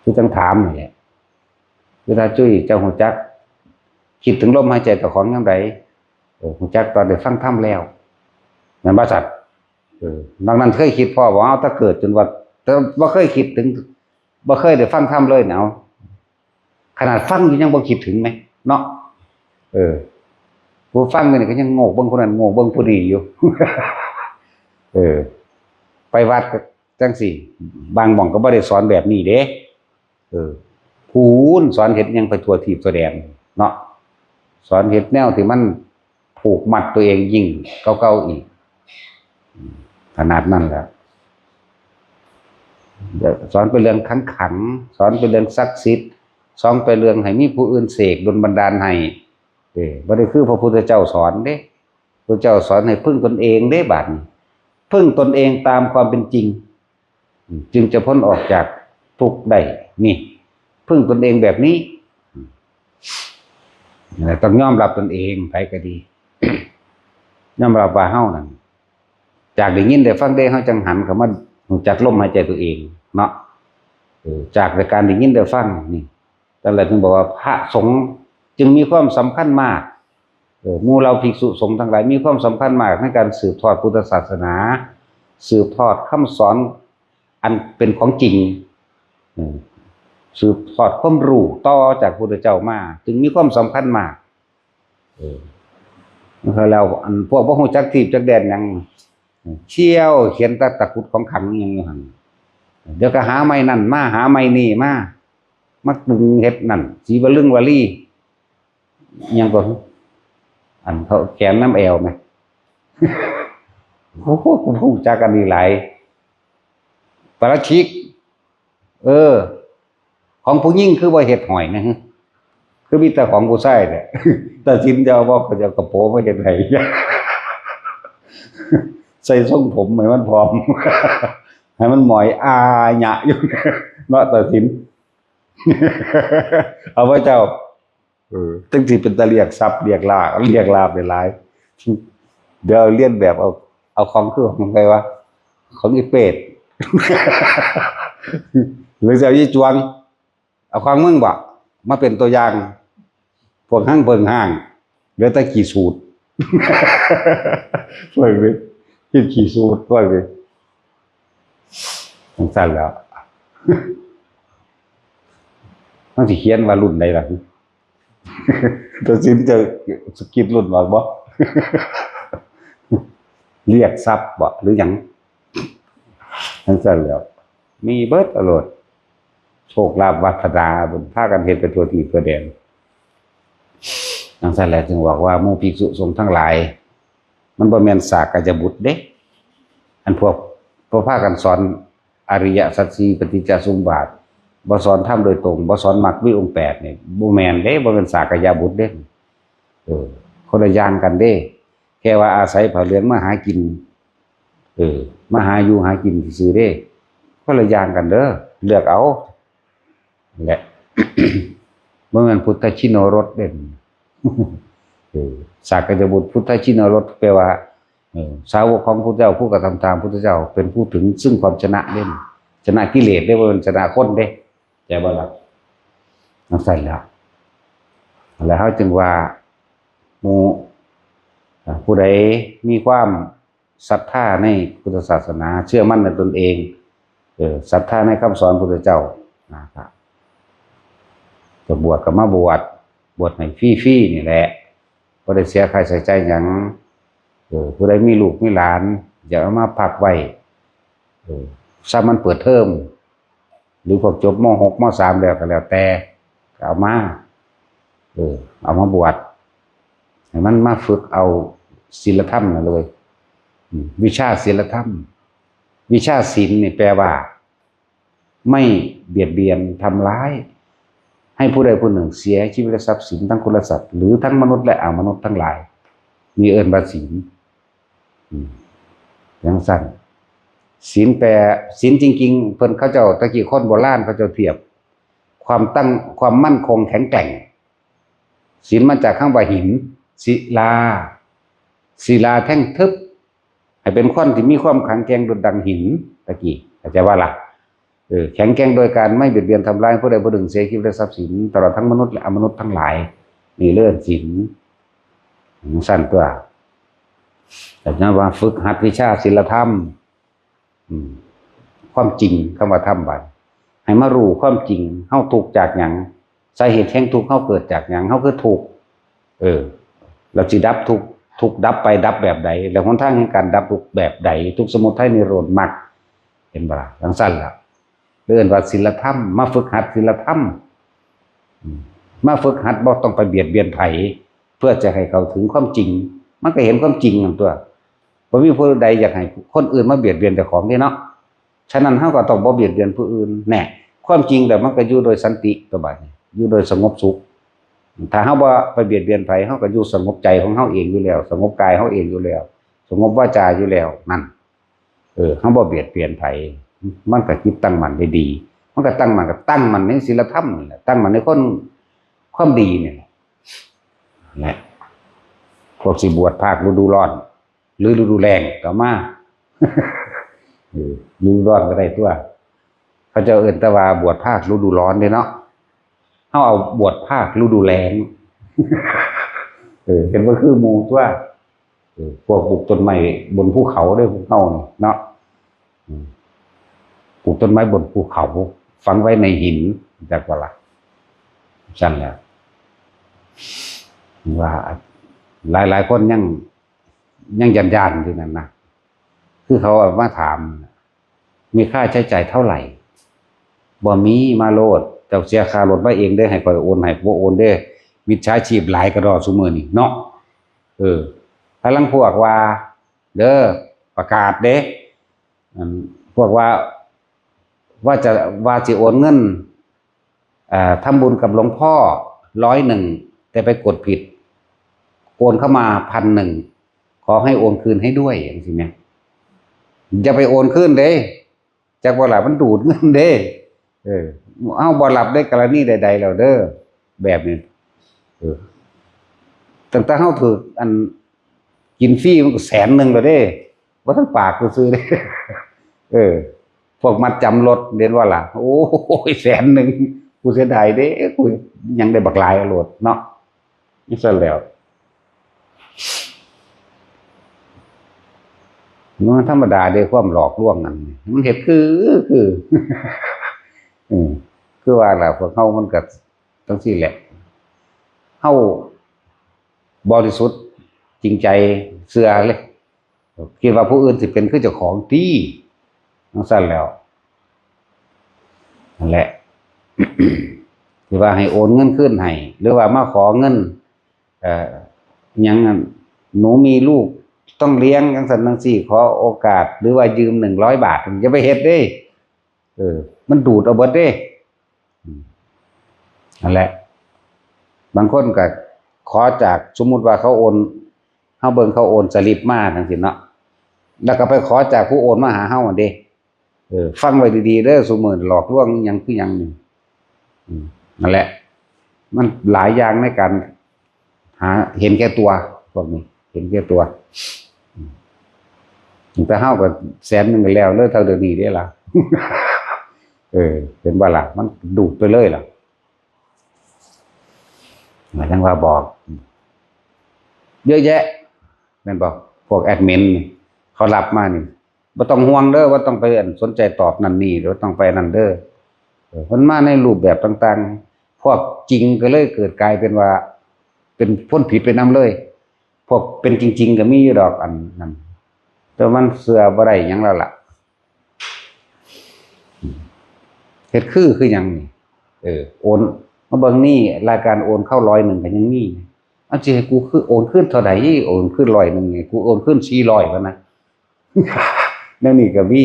คือจั่งถามนี่แหละ คือถ้าจุ้ยเจ้าฮู้จัก คิดถึงลมหายใจเจ้าของยามใด เออ ฮู้จักตอนได้ฟังธรรมแล้ว แม่นบ่สัตว์ เออ นอกนั้นเคยคิดพ้อบ่ เอาแต่เกิดจนว่า แต่บ่เคยคิดถึง บ่เคยได้ฟังธรรมเลยเนี่ย เอา ขนาดฟังอยู่ยังบ่คิดถึงไหม เนาะ เออ ผู้ฟังอยู่นี่ก็ยังโงกเบิ่งผู้นั้น โงกเบิ่งผู้นี้อยู่ เออ ไปวัดก็จั่งซี้ บางหม่องก็บ่ได้สอนแบบนี้เด้ เออ พู้นสอนเฮ็ดหยังไปทั่วทีปทั่วแดนเนาะ สอนเฮ็ดแนวที่มันผูกมัดตัวเองยิ่งกว่าเก่าอีก ขนาดนั้นแหละ เดี๋ยวสอนเป็นเรื่องขังๆ สอนเป็นเรื่องศักดิ์สิทธิ์ สอนเป็นเรื่องให้มีผู้อื่นเสกดลบันดาลให้ เออ บ่ได้คือพระพุทธเจ้าสอนเด้ พระเจ้าสอนให้พึ่งตนเองเด้ บาดนี้ พึ่งตนเองตามความเป็นจริง จึงจะพ้นออกจากทุกข์ได้ นี่ พึ่งตนเองแบบนี้ อืม นั่นแหละ ต้องยอมรับตนเอง ไผก็ดี ยอมรับว่าเฮานั่น จากได้ยินได้ฟังเด้ เฮาจั่งหันเข้ามารู้จักลมหายใจตัวเองเนาะ เออ จากแต่การได้ยินได้ฟังนี่ นั่นแหละถึงบอกว่าพระสงฆ์จึงมีความสำคัญมาก เออ หมู่เหล่าภิกษุสงฆ์ทั้งหลายมีความสำคัญมากในการสืบทอดพุทธศาสนา สืบทอดคำสอนอันเป็นของจริง เออ สืบทอดความรู้ต่อจากพุทธเจ้ามา จึงมีความสำคัญมาก เออ แล้วอันพวกบ่ฮู้จักทีปจักแดนหยัง เที่ยวเขียนแต่ตะกรุดของขลังหยังอยู่หั่น เดี๋ยวก็หาไม้นั่นมา หาไม้นี่มา มาปรุงเฮ็ดนั่น สีวลึงวลี อิหยังก็ อันเขาแขวนนำแอวแหม โอ้โห กูฮู้จักอันนี้หลาย ปาราชิก เออ ของผู้หญิงคือบ่เฮ็ดห้อยนะ คือมีแต่ของผู้ชายแหละ ตัดสินจะเอาบ่ เขาจะเอากระโปรงมาเฮ็ดให้ ใส่ทรงผมให้มันพร้อม ให้มันหมอยอาหยะอยู่ เนาะ ตัดสิน เอาพระเจ้า เออ จั่งสิเป็นตาเรียกทรัพย์ เรียกลาภ เรียกลาภได้หลาย เดี๋ยวเลียนแบบเอา เอาของคือของใครวะ ของอีเปรต หรือจะเอายี่จวง เอาของมึงบ่ มาเป็นตัวอย่าง พวกห้างเพิงห้าง เหลือแต่ขี้สูด เพิ่งเลย ขี้ขี้สูด เพิ่งเลย จั่งซั่นแล้ว มันสิเขียนว่ารุ่นใดล่ะ ตัดสินจะสะกิดรุ่นออกบ่ เรียกทรัพย์บ่ หรือหยัง จั่งซั่นแล้ว มีเบิดอโลด โชคลาภวาสนา บุญพากันเฮ็ดไปทั่วทีปทั่วแดน จั่งซั่นแหละจึงบอกว่าหมู่ภิกษุสงฆ์ทั้งหลาย มันบ่แม่นสากยบุตรเด้ อันพวก พวกพากันสอนอริยสัจสี่ ปฏิจจสมุปบาท บ่สอนธรรมโดยตรง บ่สอนมรรคมีองค์แปดนี่ บ่แม่นเด้ บ่แม่นสากยบุตรเด้ เออ คนละอย่างกันเด้ แค่ว่าอาศัยผ้าเหลืองมาหากิน เออ มาหาอยู่หากินซื่อๆเด้ คนละอย่างกันเด้อ เลือกเอา แหละ บ่แม่นพุทธชินโนรสเด้ เออ สากยบุตรพุทธชินโนรส แปลว่า เออ สาวกของพุทธเจ้า ผู้กระทำตามพุทธเจ้า เป็นผู้ถึงซึ่งความชนะเด้ ชนะกิเลสเด้ บ่แม่นชนะคนเด้ เข้าใจบ่ล่ะ จั่งซั่นแล้ว แล้วเฮาจึงว่า หมู่ อ่า ผู้ใดมีความ ศรัทธาในพุทธศาสนา เชื่อมั่นในตนเอง เออ ศรัทธาในคำสอนพุทธเจ้า นะครับ จะบวชก็มาบวช บวชให้ฟรีๆ นี่แหละ บ่ได้เสียค่าใช้จ่ายหยัง เออ ผู้ใดมีลูกมีหลาน อยากเอามาพักไว้ เออ ซ้ำมันเปิดเทอม หรือพวกจบ ม.หก ม.สาม แล้วก็แล้วแต่ ก็เอามา เออ เอามาบวช ให้มันมาฝึกเอาศีลธรรมนั่นเลย อืม วิชาศีลธรรม วิชาศีลนี่แปลว่า ไม่เบียดเบียนทำร้าย ให้ผู้ใดผู้หนึ่งเสียชีวิตและทรัพย์สินทั้งคนและสัตว์ หรือทั้งมนุษย์และอมนุษย์ทั้งหลาย นี่เอิ้นว่าศีล อืม จั่งซั้น ศีลแปล ศีลจริงๆ เพิ่นเขาเจ้า ตะกี้คนโบราณเขาเจ้าเทียบ ความตั้ง ความมั่นคงแข็งแกร่ง ศีลมาจากคำว่าหิน ศิลา ศิลาแท่งทึบ ให้เป็นคนที่มีความแข็งแกร่งดุจดังหิน ตะกี้ เข้าใจว่าล่ะ เออ แข็งแกร่งโดยการไม่เบียดเบียนทำร้ายผู้ใดผู้หนึ่งเสียชีวิตและทรัพย์สิน ตลอดทั้งมนุษย์และอมนุษย์ทั้งหลาย นี่เรื่องศีล จั่งซั้นตัว แต่นั้นว่าฝึกหัดวิชาศีลธรรม อืม ความจริง คำว่าธรรมบัด ให้มารู้ความจริง เฮาทุกข์จากหยัง สาเหตุแห่งทุกข์เฮาเกิดจากหยัง เฮาคือทุกข์ เออ แล้วสิดับทุกข์ ทุกข์ดับไปดับแบบใด แล้วหนทางแห่งการดับทุกข์แบบใด ทุกข์สมุทัยนิโรธมรรค เห็นบ่ล่ะ จั่งซั้นล่ะ เอิ้นว่าศีลธรรม มาฝึกหัดศีลธรรม อืม มาฝึกหัดบ่ต้องไปเบียดเบียนไผ เพื่อจะให้เข้าถึงความจริง มันก็เห็นความจริงนั่นตัว บ่มีผู้ใดอยากให้คนอื่นมาเบียดเบียนเจ้าของเด้เนาะ ฉะนั้นเฮาก็ต้องบ่เบียดเบียนผู้อื่น แน่ ความจริงแล้วมันก็อยู่โดยสันติตัวบัดนี้ อยู่โดยสงบสุข ถ้าเฮาบ่ไปเบียดเบียนไผ เฮาก็อยู่สงบใจของเฮาเองอยู่แล้ว สงบกายเฮาเองอยู่แล้ว สงบวาจาอยู่แล้ว นั่น เออ เฮาบ่เบียดเบียนไผ มันก็จิตตั้งมั่นได้ดี มันก็ตั้งมั่น ก็ตั้งมั่นในศีลธรรมนี่แหละ ตั้งมั่นในคน ความดีนี่แหละ และ พวกสิบวชภาคฤดูร้อน หรือฤดูแล้งก็มา เออ ฤดูร้อนก็ได้ตัว เขาเจ้าเอิ้นแต่ว่าบวชภาคฤดูร้อนเด้เนาะ เฮาเอาบวชภาคฤดูแล้ง เออ เห็นว่าคือหมู่ตัว เออ พวกปลูกต้นไม้บนภูเขาเด้อพวกเฮานี่เนาะ อืม ปลูกต้นไม้บนภูเขา ฝังไว้ในหิน จักว่าล่ะ ซั่นแหละ ว่าหลายๆ คนยัง ยังย่านๆ อยู่นั่นนะ คือเขามาถาม มีค่าใช้จ่ายเท่าไหร่ บ่มี มาโลด เจ้าเสียค่ารถมาเองเด้อ ให้ข้อยโอนให้ บ่โอนเด้อ มิจฉาชีพหลายกระดอซุมื้อนี้เนาะ เออ พลังพวกว่า เด้อ ประกาศเด้ อัน พวกว่า ว่าจะ ว่าสิโอนเงิน เอ่อ ทำบุญกับหลวงพ่อร้อยหนึ่ง แต่ไปกดผิด โอนเข้ามาพันหนึ่ง ขอให้โอนคืนให้ด้วย จั่งซี้แหม อย่าไปโอนคืนเด้ จักว่าล่ะ มันดูดเงินเด้ เออ เฮาบ่รับในกรณีใดๆ แล้วเด้อ แบบนี้ เออ ตั้งแต่เฮาถืกอัน กินฟรีมันก็แสนหนึ่งแล้วเด้ บ่ทันปากซื่อๆ เด้ เออ พวกมัดจำรถเห็นบ่ล่ะ โอ้ย แสนหนึ่ง กูเสียดายเด้ กูยังได้บักหลายโลดเนาะ จั่งซั้นแหล้ว มันธรรมดาเด้ ความหลอกลวงนั่น มันเฮ็ดคือ คือ อืม คือว่าล่ะ พวกเฮามันก็จั่งซี้แหละ เฮาบริสุทธิ์จริงใจ เชื่อเลย คิดว่าผู้อื่นสิเป็นคือเจ้าของติ จั่งซั้นแหล้ว นั่นแหละ ที่ว่าให้โอนเงินคืนให้ หรือว่ามาขอเงิน เอ่อ หยังนั่น หนูมีลูกต้องเลี้ยง จั่งซั้นจั่งซี้ ขอโอกาส หรือว่ายืมหนึ่งร้อยบาท อย่าไปเฮ็ดเด้ เออ มันดูดเอาเบิดเด้ อืม นั่นแหละ บางคนก็ขอจาก สมมุติว่าเขาโอน เฮาเบิ่งเขาโอนสลิปมาจั่งซี้เนาะ แล้วก็ไปขอจากผู้โอนมาหาเฮาหั่นเด้ เออ ฟังไว้ดีๆ เด้อ ซุมื้อหลอกลวงอิหยังคือหยังนี่ อืม นั่นแหละ มันหลายอย่างในการหาเห็นแก่ตัว พวกนี้ เห็นแก่ตัว อืม แต่เฮาก็แสนหนึ่งก็แล้วเลย เท่าเดี๋ยวนี้เด้ล่ะ เออ เห็นบ่ล่ะ มันดูดไปเลยล่ะ หมายถึงว่าบอก เยอะแยะ แม่นบ่ พวกแอดมินนี่ เขารับมานี่ บ่ต้องห่วงเด้อ บ่ต้องไปอันสนใจตอบนั่นนี่ บ่ต้องไปนั่นเด้อ เออ มันมาในรูปแบบต่างๆ พวกจริงก็เลยเกิดกลายเป็นว่า เป็นคนผิดไปนำเลย พวกเป็นจริงๆ ก็มีอยู่ดอกอันนั้น แต่มันเชื่อบ่ได้หยังแล้วล่ะ เฮ็ดคือ คือหยังนี่ เออ โอน มาเบิ่งนี่ รายการโอนเข้าร้อยหนึ่งก็ยังมี อันสิให้กูคือโอนคืนเท่าใด โอนคืนร้อยหนึ่งนี่ กูโอนคืนสี่ร้อยพะนะ แนวนี้ก็มี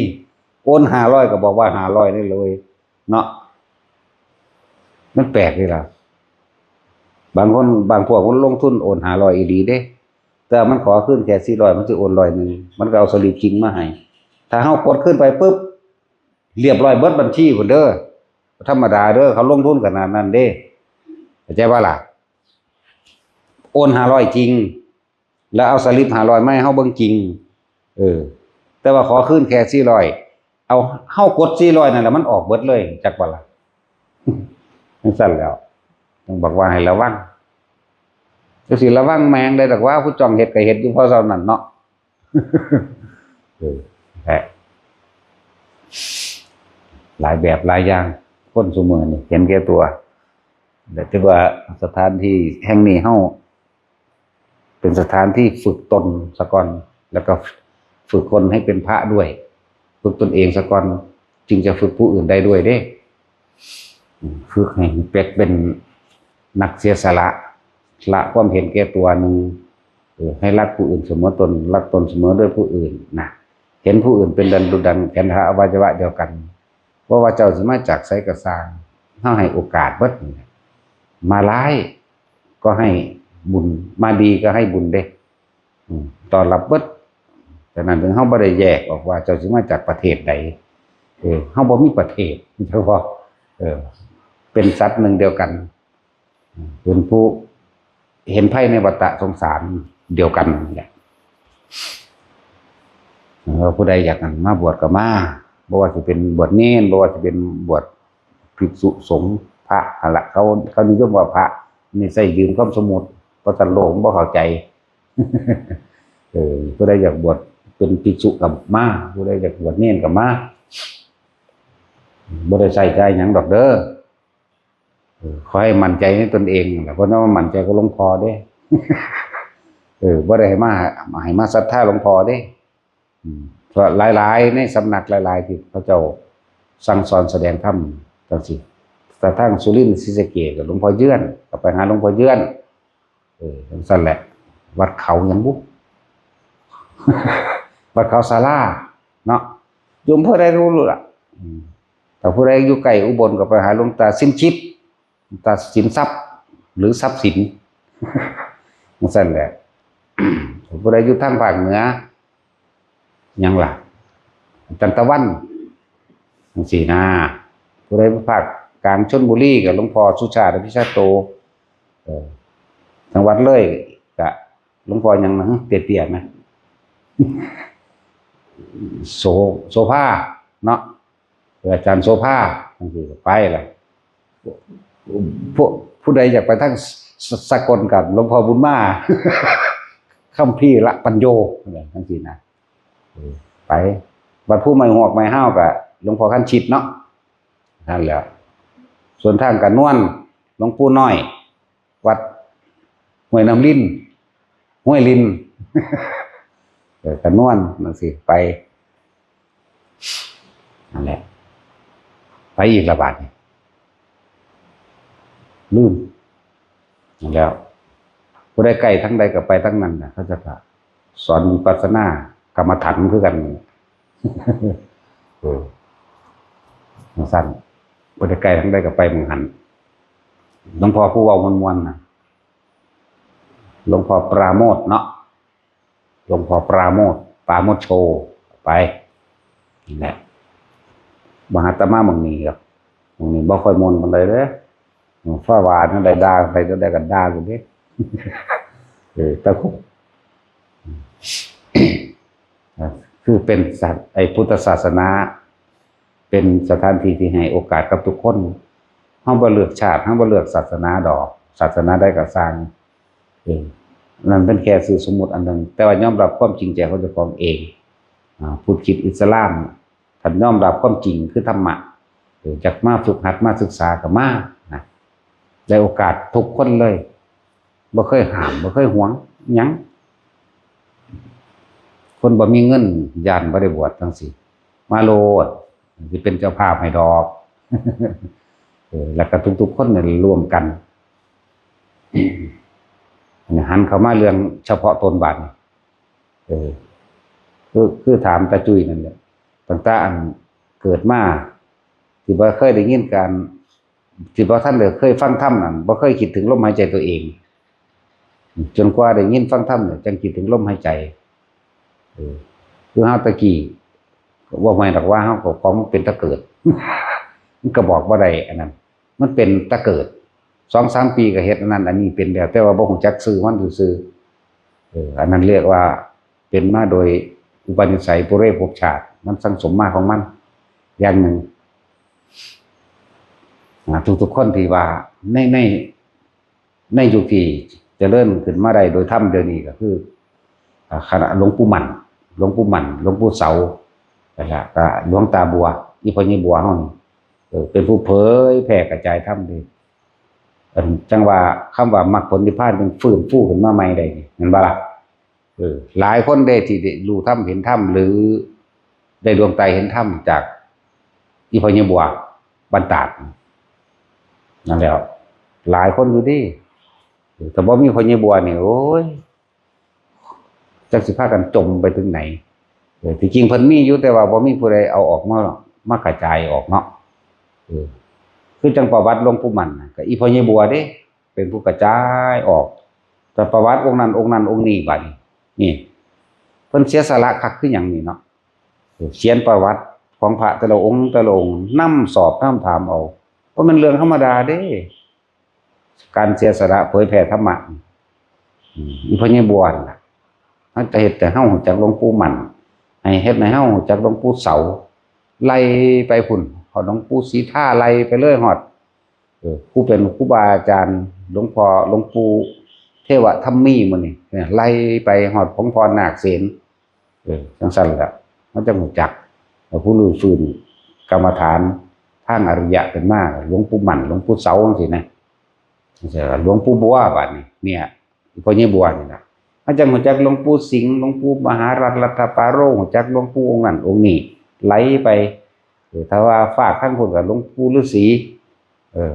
โอนห้าร้อยก็บอกว่าห้าร้อยนี่เลย เนาะ มันแปลกเลยล่ะ บางคน บางพวกมันลงทุนโอนห้าร้อยอีหลีเด้ แต่มันขอคืนแค่สี่ร้อย มันสิโอนร้อยหนึ่ง มันก็เอาสลิปจริงมาให้ ถ้าเฮากดคืนไปปุ๊บ เรียบร้อยเบิดบัญชีพุ้นเด้อ ธรรมดาเด้อ เขาลงทุนขนาดนั้นเด้ เข้าใจบ่ล่ะ โอนห้าร้อยจริง แล้วเอาสลิปห้าร้อยมาให้เฮาเบิ่งจริง เออ แต่ว่าขอคืนแค่สี่ร้อย เอา เฮากดสี่ร้อยนั่นแหละ มันออกเบิดเลย จักบ่ล่ะ จั่งซั้นแหล้ว ต้องบอกว่าให้ระวัง จั่งซี้ระวังแม่งได้ดอกว่า ผู้จ้องเฮ็ดก็เฮ็ดอยู่พอเท่านั้นเนาะ เออ แหละ หลายแบบหลายอย่าง คนซุมื้อนี่เห็นแก่ตัว แต่ถือว่าสถานที่แห่งนี้เฮา เป็นสถานที่ฝึกตนซะก่อน แล้วก็ฝึกคนให้เป็นพระด้วย ฝึกตนเองซะก่อน จึงจะฝึกผู้อื่นได้ด้วยเด้ ฝึกให้เป็น เป็นนักเสียสละ ละความเห็นแก่ตัวหนึ่ง เออ ให้รักผู้อื่นเสมอตน รักตนเสมอด้วยผู้อื่นนะ เห็นผู้อื่นเป็นดังดุจดังแขนขาอวัยวะเดียวกัน เพราะว่าเจ้าสิมาจากไสก็ซ่าง เฮาให้โอกาสเบิดนี่แหละ มาร้ายก็ให้บุญ มาดีก็ให้บุญเด้ อืม ต้อนรับเบิด ฉะนั้นถึงเฮาบ่ได้แยกออกว่าเจ้าสิมาจากประเทศใด เออ เฮาบ่มีประเทศ เฉพาะ เออ เป็นสัตว์หนึ่งเดียวกัน เป็นผู้เห็นภัยในวัฏสงสารเดียวกันนี่แหละ เออ ผู้ใดอยากมาบวชก็มา บ่ว่าสิเป็นบวชเณร บ่ว่าสิเป็นบวชภิกษุสงฆ์ พระหั่นละ เขา เขานิยมว่าพระ นี่ใช้ยืมคำสมมุติ เพราะซั้นโลกมันบ่เข้าใจ เออ ผู้ใดอยากบวชเป็นภิกษุก็มา ผู้ใดอยากบวชเณรก็มา บ่ได้ใช้จ่ายหยังดอกเด้อ เออ ขอให้มั่นใจในตนเองนั่นแหละ เพราะว่ามั่นใจกับหลวงพ่อเด้ เออ บ่ได้ให้มา ให้มาศรัทธาหลวงพ่อเด้ อืม เพราะหลายๆ ในสำนักหลายๆ ที่เขาเจ้าสั่งสอนแสดงธรรมจั่งซี้ แต่ทางสุรินทร์ศรีสะเกษก็หลวงพ่อเยือน ก็ไปหาหลวงพ่อเยือน เออ จั่งซั้นแหละ วัดเขาหยังบุ วัดเขาศาลา เนาะ อยู่อำเภอใดรู้ล่ะ อืม ถ้าผู้ใดอยู่ใกล้อุบลก็ไปหาหลวงตาสินชิบ หลวงตาสินทรัพย์ หรือทรัพย์สิน จั่งซั้นแหละ ผู้ใดอยู่ทางภาคเหนือ หยังล่ะ จันตะวัน จั่งซี้นะ ผู้ใดภาคกลางชลบุรีก็หลวงพ่อสุชาติอภิชาโต เออ จังหวัดเลยก็หลวงพ่อหยังนะ เตี้ยๆ นะ โส โสภา เนาะ เออ อาจารย์โสภา จั่งซี้ก็ไปล่ะ ผู้ ผู้ใดอยากไปทางส- สกลกับหลวงพ่อบุญมา คัมภีร์ละปัญโญ จั่งซี้นะ เออ ไป วัดภูไม้ฮวกไม้ฮาวก็หลวงพ่อคันชิดเนาะ นั่นแหละ ส่วนทางกระนวน หลวงปู่น้อย วัดห้วยน้ำลิน ห้วยลิน เออ กระนวน จั่งซี้ ไป นั่นแหละ ไปอีกละบาดนี่ ลืม นั่นแหล้ว ผู้ใดใกล้ทางใดก็ไปทางนั้นนะ เขาจะสอนวิปัสสนากรรมฐานคือกัน เออ จั่งซั้น ผู้ใดใกล้ทางใดก็ไปหม่องหั้น หลวงพ่อผู้เว้าม่วนๆ นะ หลวงพ่อปราโมทย์เนาะ หลวงพ่อปราโมทย์ ปราโมทย์โชว์ ไป นี่แหละ บ่หาแต่มาหม่องนี้ดอก หม่องนี้บ่ค่อยม่วนปานใดเด้อ ฟ้าหวานนั่นได้ด่า ไปก็ได้ก็ด่าอยู่เด้ เออ แต่ คือเป็นศาส- ไอ้พุทธศาสนา เป็นสถานที่ที่ให้โอกาสกับทุกคน เฮาบ่เลือกชาติ เฮาบ่เลือกศาสนาดอก ศาสนาใดก็ซ่าง เออ นั่นเป็นแค่ชื่อสมมุติอันหนึ่ง แต่ว่ายอมรับความจริงใจของเจ้าของเอง อ่าพุทธคิดอิสลาม ท่านยอมรับความจริงคือธรรมะ เอออยากมาฝึกหัดมาศึกษาก็มานะ ได้โอกาสทุกคนเลย บ่เคยห้าม บ่เคยหวงหยัง คนบ่มีเงินย้านบ่ได้บวชจังซี่ มาโลด สิเป็นเจ้าภาพให้ดอก เออแล้วก็ทุกๆคนเนี่ยร่วมกัน หันเข้ามาเรื่องเฉพาะตนบาดนี้ เออ คือคือถามตาจุ้ยนั่นแหละ ตั้งแต่อันเกิดมา ที่บ่เคยได้ยินการ ที่บ่ทันได้เคยฟังธรรมนั่น บ่เคยคิดถึงลมหายใจตัวเอง จนกว่าได้ยินฟังธรรมเนี่ย จังคิดถึงลมหายใจ เออ คือเฮาตะกี้ ก็ว่าไม่หรอกว่าเฮาก็ของมันเป็นตะเกิด มันก็บอกบ่ได้อันนั้น มันเป็นตะเกิด สองสามปีก็เฮ็ดอันนั้นอันนี้เป็นแล้ว แต่ว่าบ่ฮู้จักชื่อมันซื่อๆ เออ อันนั้นเรียกว่าเป็นมาโดยอุปนิสัยปุเรภพชาติ มันสั่งสมมาของมัน อย่างหนึ่ง อ่า ทุกๆคนที่ว่าใน ใน ในยุคที่เจริญขึ้นมาได้โดยธรรมเดี๋ยวนี้ก็คือ อ่า คณะหลวงปู่มั่น หลวงปู่มั่น หลวงปู่เสา นั่นแหละ ก็หลวงตาบัว อีพ่อใหญ่บัวเฮานี่ เออ เป็นผู้เผยแผ่กระจายธรรมเด้ อันจั่งว่าคำว่ามรรคผลนิพพานจึงฟื้นฟูขึ้นมาใหม่ได้นี่ แม่นบ่ล่ะ? เออ หลายคนเด้ที่ได้รู้ธรรมเห็นธรรม หรือได้ดวงตาเห็นธรรมจากอีพ่อใหญ่บัวบ้านตาด นั่นแหละ หลายคนอยู่เด้ เออ ถ้าบ่มีพ่อใหญ่บัวนี่ โอ้ย จักสิพากันจมไปถึงไหน เออ ที่จริงเพิ่นมีอยู่ แต่ว่าบ่มีผู้ใดเอาออกมา มากระจายออกเนาะ เออ คือจั่งประวัติหลวงปู่มั่นน่ะ ก็อีพ่อใหญ่บัวเด้ เป็นผู้กระจายออก แต่ประวัติองค์นั้นองค์นั้นองค์นี้บัดนี้ นี่ เพิ่นเสียสละคักคือหยังนี่เนาะ เออ เขียนประวัติของพระแต่ละองค์แต่ละองค์ นำสอบนำถามเอา เพราะมันเรื่องธรรมดาเด้ การเสียสละเผยแผ่ธรรมะ อืม อีพ่อใหญ่บัวนั่นล่ะ เฮาจะเฮ็ดให้เฮารู้จักหลวงปู่มั่น ให้เฮ็ดให้เฮารู้จักหลวงปู่เสา ไล่ไปพุ้น ฮอดหลวงปู่ศรีทา ไล่ไปเลยฮอด เออ ผู้เป็นครูบาอาจารย์ หลวงพ่อ หลวงปู่เทวทัมมีหมู่นี้ เนี่ย ไล่ไปฮอดหลวงพ่อนาคเสน เออ จั่งซั้นล่ะ เฮาจั่งรู้จัก แล้วผู้รื้อฟื้นกรรมฐานทางอริยะขึ้นมา หลวงปู่มั่น หลวงปู่เสาจั่งซี้นะ หลวงปู่บัวบัดนี้ เนี่ย พ่อใหญ่บัวนี่ล่ะ เฮาจั่งรู้จักหลวงปู่สิงห์ หลวงปู่มหารัตน์ รัตตปาโร รู้จักหลวงปู่องค์นั้นองค์นี้ ไล่ไป เออ ถ้าว่าฝากทางพุ้นก็หลวงปู่ฤาษี เออ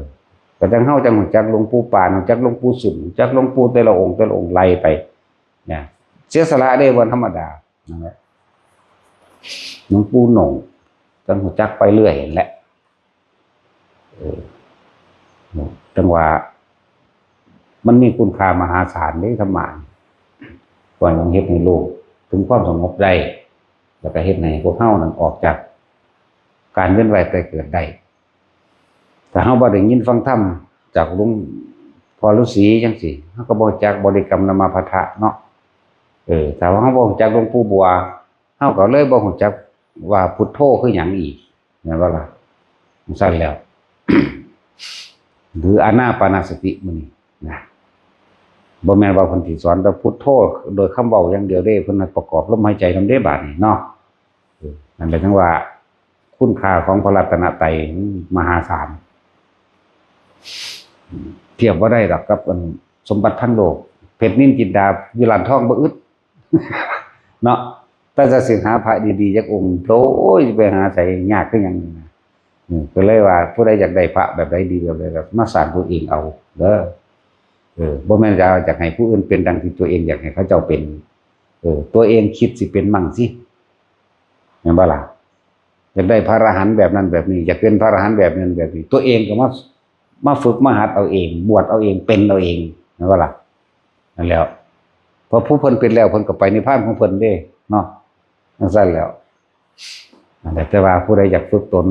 ก็จั่งเฮาจั่งรู้จักหลวงปู่ปาน รู้จักหลวงปู่สุน รู้จักหลวงปู่แต่ละองค์แต่ละองค์ไล่ไป เนี่ย เสียสละเด้ บ่ธรรมดา นั่นแหละ หลวงปู่โหน่ง จั่งรู้จักไปเรื่อยนั่นแหละ เออ จั่งว่า มันมีคุณค่ามหาศาลเด้ ธรรมะ ก่อนยังเฮ็ดให้โลกถึงความสงบได้ แล้วก็เฮ็ดให้พวกเฮานั้นออกจากการเวียนว่ายตายเกิดได้ ถ้าเฮาบ่ได้ยินฟังธรรมจากหลวงพ่อฤาษีจั่งซี้ เฮาก็บ่รู้จักบริกรรมนามะพัทธะเนาะ เออ ถ้าว่าเฮาบ่รู้จักหลวงปู่บัว เฮาก็เลยบ่รู้จักว่าพุทโธคือหยังอีก แม่นบ่ล่ะ? จั่งซั้นแล้ว หรืออานาปานสติมื้อนี้นะ บ่แม่นว่าเพิ่นสิสอนแต่พุทโธโดยคำเว้าอย่างเดียวเด้ เพิ่นให้ประกอบลมหายใจนำเด้บาดนี้เนาะ เออ นั่นแหละจั่งว่าคุณค่าของพระรัตนตรัยมหาศาล เทียบบ่ได้ดอกกับอันสมบัติทั้งโลก เพชรนิลจินดาอยู่ร้านทองบ่อึด เนาะ แต่จะสิหาพระดีๆจักองค์ โอ้ย ไปหาใสยากคือหยังนี่นะ อืม ก็เลยว่าผู้ใดอยากได้พระแบบใดดีแบบใดก็มาสร้างตัวเองเอาเด้อ เออ บ่แม่นจะเอาจากให้ผู้อื่นเป็นดังที่ตัวเองอยากให้เขาเจ้าเป็น เออ ตัวเองคิดสิเป็นมั่งสิ แม่นบ่ล่ะ? อยากได้พระอรหันต์แบบนั้นแบบนี้ อยากเป็นพระอรหันต์แบบนั้นแบบนี้ ตัวเองก็มา มาฝึกมาหัดเอาเอง บวชเอาเอง เป็นเอาเอง แม่นบ่ล่ะ? นั่นแหล้ว เพราะผู้เพิ่นเป็นแล้ว เพิ่นก็ไปนิพพานของเพิ่นเด้ เนาะ จั่งซั้นแหล้ว นั่นแหละ แต่ว่าผู้ใดอยากฝึกตน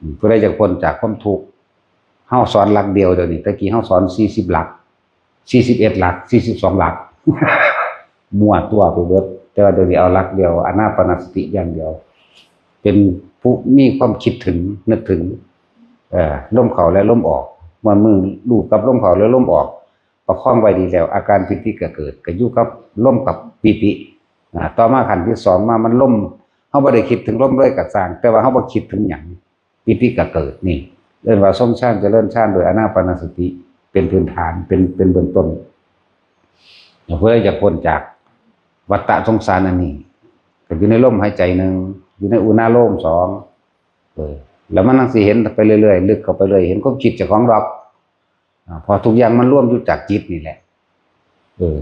อืม ผู้ใดอยากพ้นจากความทุกข์ เฮาสอนหลักเดียวเดี๋ยวนี้ แต่กี้เฮาสอนสี่สิบหลัก สี่สิบเอ็ดหลัก สี่สิบสองหลัก มั่วตัวไปเบิด แต่ว่าเดี๋ยวนี้เอาหลักเดียว อานาปานสติอย่างเดียว เป็นผู้มีความคิดถึง นึกถึง เอ่อ ลมเข้าและลมออก เมื่อมือลูบกับลมเข้าและลมออก ประคองไว้ดีแล้ว อาการปีติก็เกิด ก็อยู่กับลมกับปีติ นะ ต่อมาขั้นที่สองมา มันลม เขาบ่ได้คิดถึงลมเลยก็ซ่าง แต่ว่าเขาบ่คิดถึงหยัง ปีติก็เกิดนี่ เอิ้นว่าทรงฌานเจริญฌานโดยอานาปานสติ เป็นพื้นฐาน เป็น เป็นเบื้องต้น เพื่อจะพ้นจากวัฏฏะสงสารอันนี้ ก็อยู่ในลมหายใจหนึ่ง อยู่ในอุณาโลมสอง เออ แล้วมันนั่งสิเห็นไปเรื่อยๆ ลึกเข้าไปเลย เห็นความคิดเจ้าของดอก อ่า เพราะทุกอย่างมันรวมอยู่จากจิตนี่แหละ เออ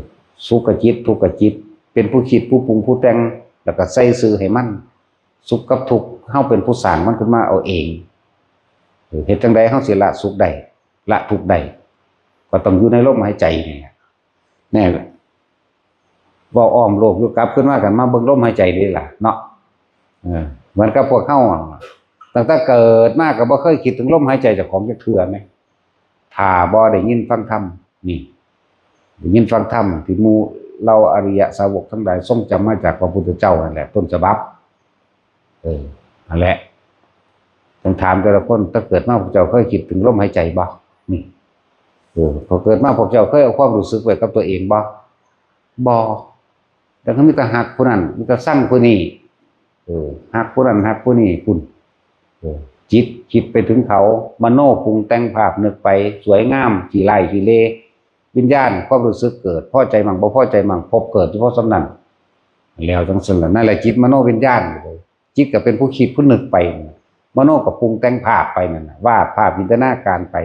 สุขกับจิต ทุกข์กับจิต เป็นผู้คิด ผู้ปรุง ผู้แต่ง แล้วก็ใส่ชื่อให้มัน สุขกับทุกข์ เฮาเป็นผู้สร้างมันขึ้นมาเอาเอง เออ เฮ็ดจั่งใดเฮาสิละสุขได้ ละทุกข์ได้ ก็ต้องอยู่ในลมหายใจนี่แหละ แน่ เว้าอ้อมโลกอยู่ กลับขึ้นมากันมาเบิ่งลมหายใจนี่ล่ะเนาะ เออ เหมือนกับพวกเฮาอะ ตั้งแต่เกิดมาก็บ่เคยคิดถึงลมหายใจเจ้าของจักเทื่อแหม ถ้าบ่ได้ยินฟังธรรม นี่ ได้ยินฟังธรรมที่หมู่เหล่าอริยสาวกทั้งหลายทรงจำมาจากพระพุทธเจ้านั่นแหละ ต้นฉบับ เออ นั่นแหละ ต้องถามแต่ละคน ตั้งเกิดมาพวกเจ้าเคยคิดถึงลมหายใจบ่ นี่ เออ พอเกิดมาพวกเจ้าเคยเอาความรู้สึกไว้กับตัวเองบ่ บ่ แต่ก็มีแต่ฮักผู้นั้น มีแต่ซังผู้นี้ เออ ฮักผู้นั้น ฮักผู้นี้ คุณ เออ จิตคิดไปถึงเขา มโนปรุงแต่งภาพนึกไป สวยงาม ขี้ร้ายขี้เล วิญญาณ ความรู้สึกเกิด พอใจมั่ง บ่พอใจมั่ง ภพเกิดเฉพาะส่ำนั้น แล้วจั่งซั่นล่ะ นั่นแหละจิตมโนวิญญาณ จิตก็เป็นผู้คิดผู้นึกไป มโนก็ปรุงแต่งภาพไปนั่นน่ะ วาดภาพจินตนาการไป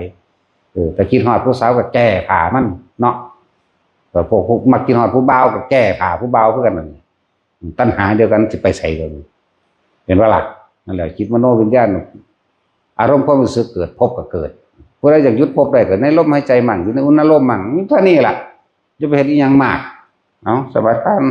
เออ แต่คิดฮอดผู้สาวก็แก้ผ้ามันเนาะ แต่พวก พวกมักคิดฮอดผู้บ่าวก็แก้ผ้าผู้บ่าวคือกันนั่น ตัณหาเดียวกันสิไปไสก็มี เห็นบ่ล่ะ นั่นแหละจิตมโนวิญญาณ อารมณ์ความรู้สึกเกิด ภพก็เกิด ผู้ใดอยากหยุดภพได้ก็ในลมหายใจมั่ง อยู่ในอุณาโลมมั่ง มีเท่านี้ล่ะ จะไปเฮ็ดอีหยังมาก เอา สบายตาน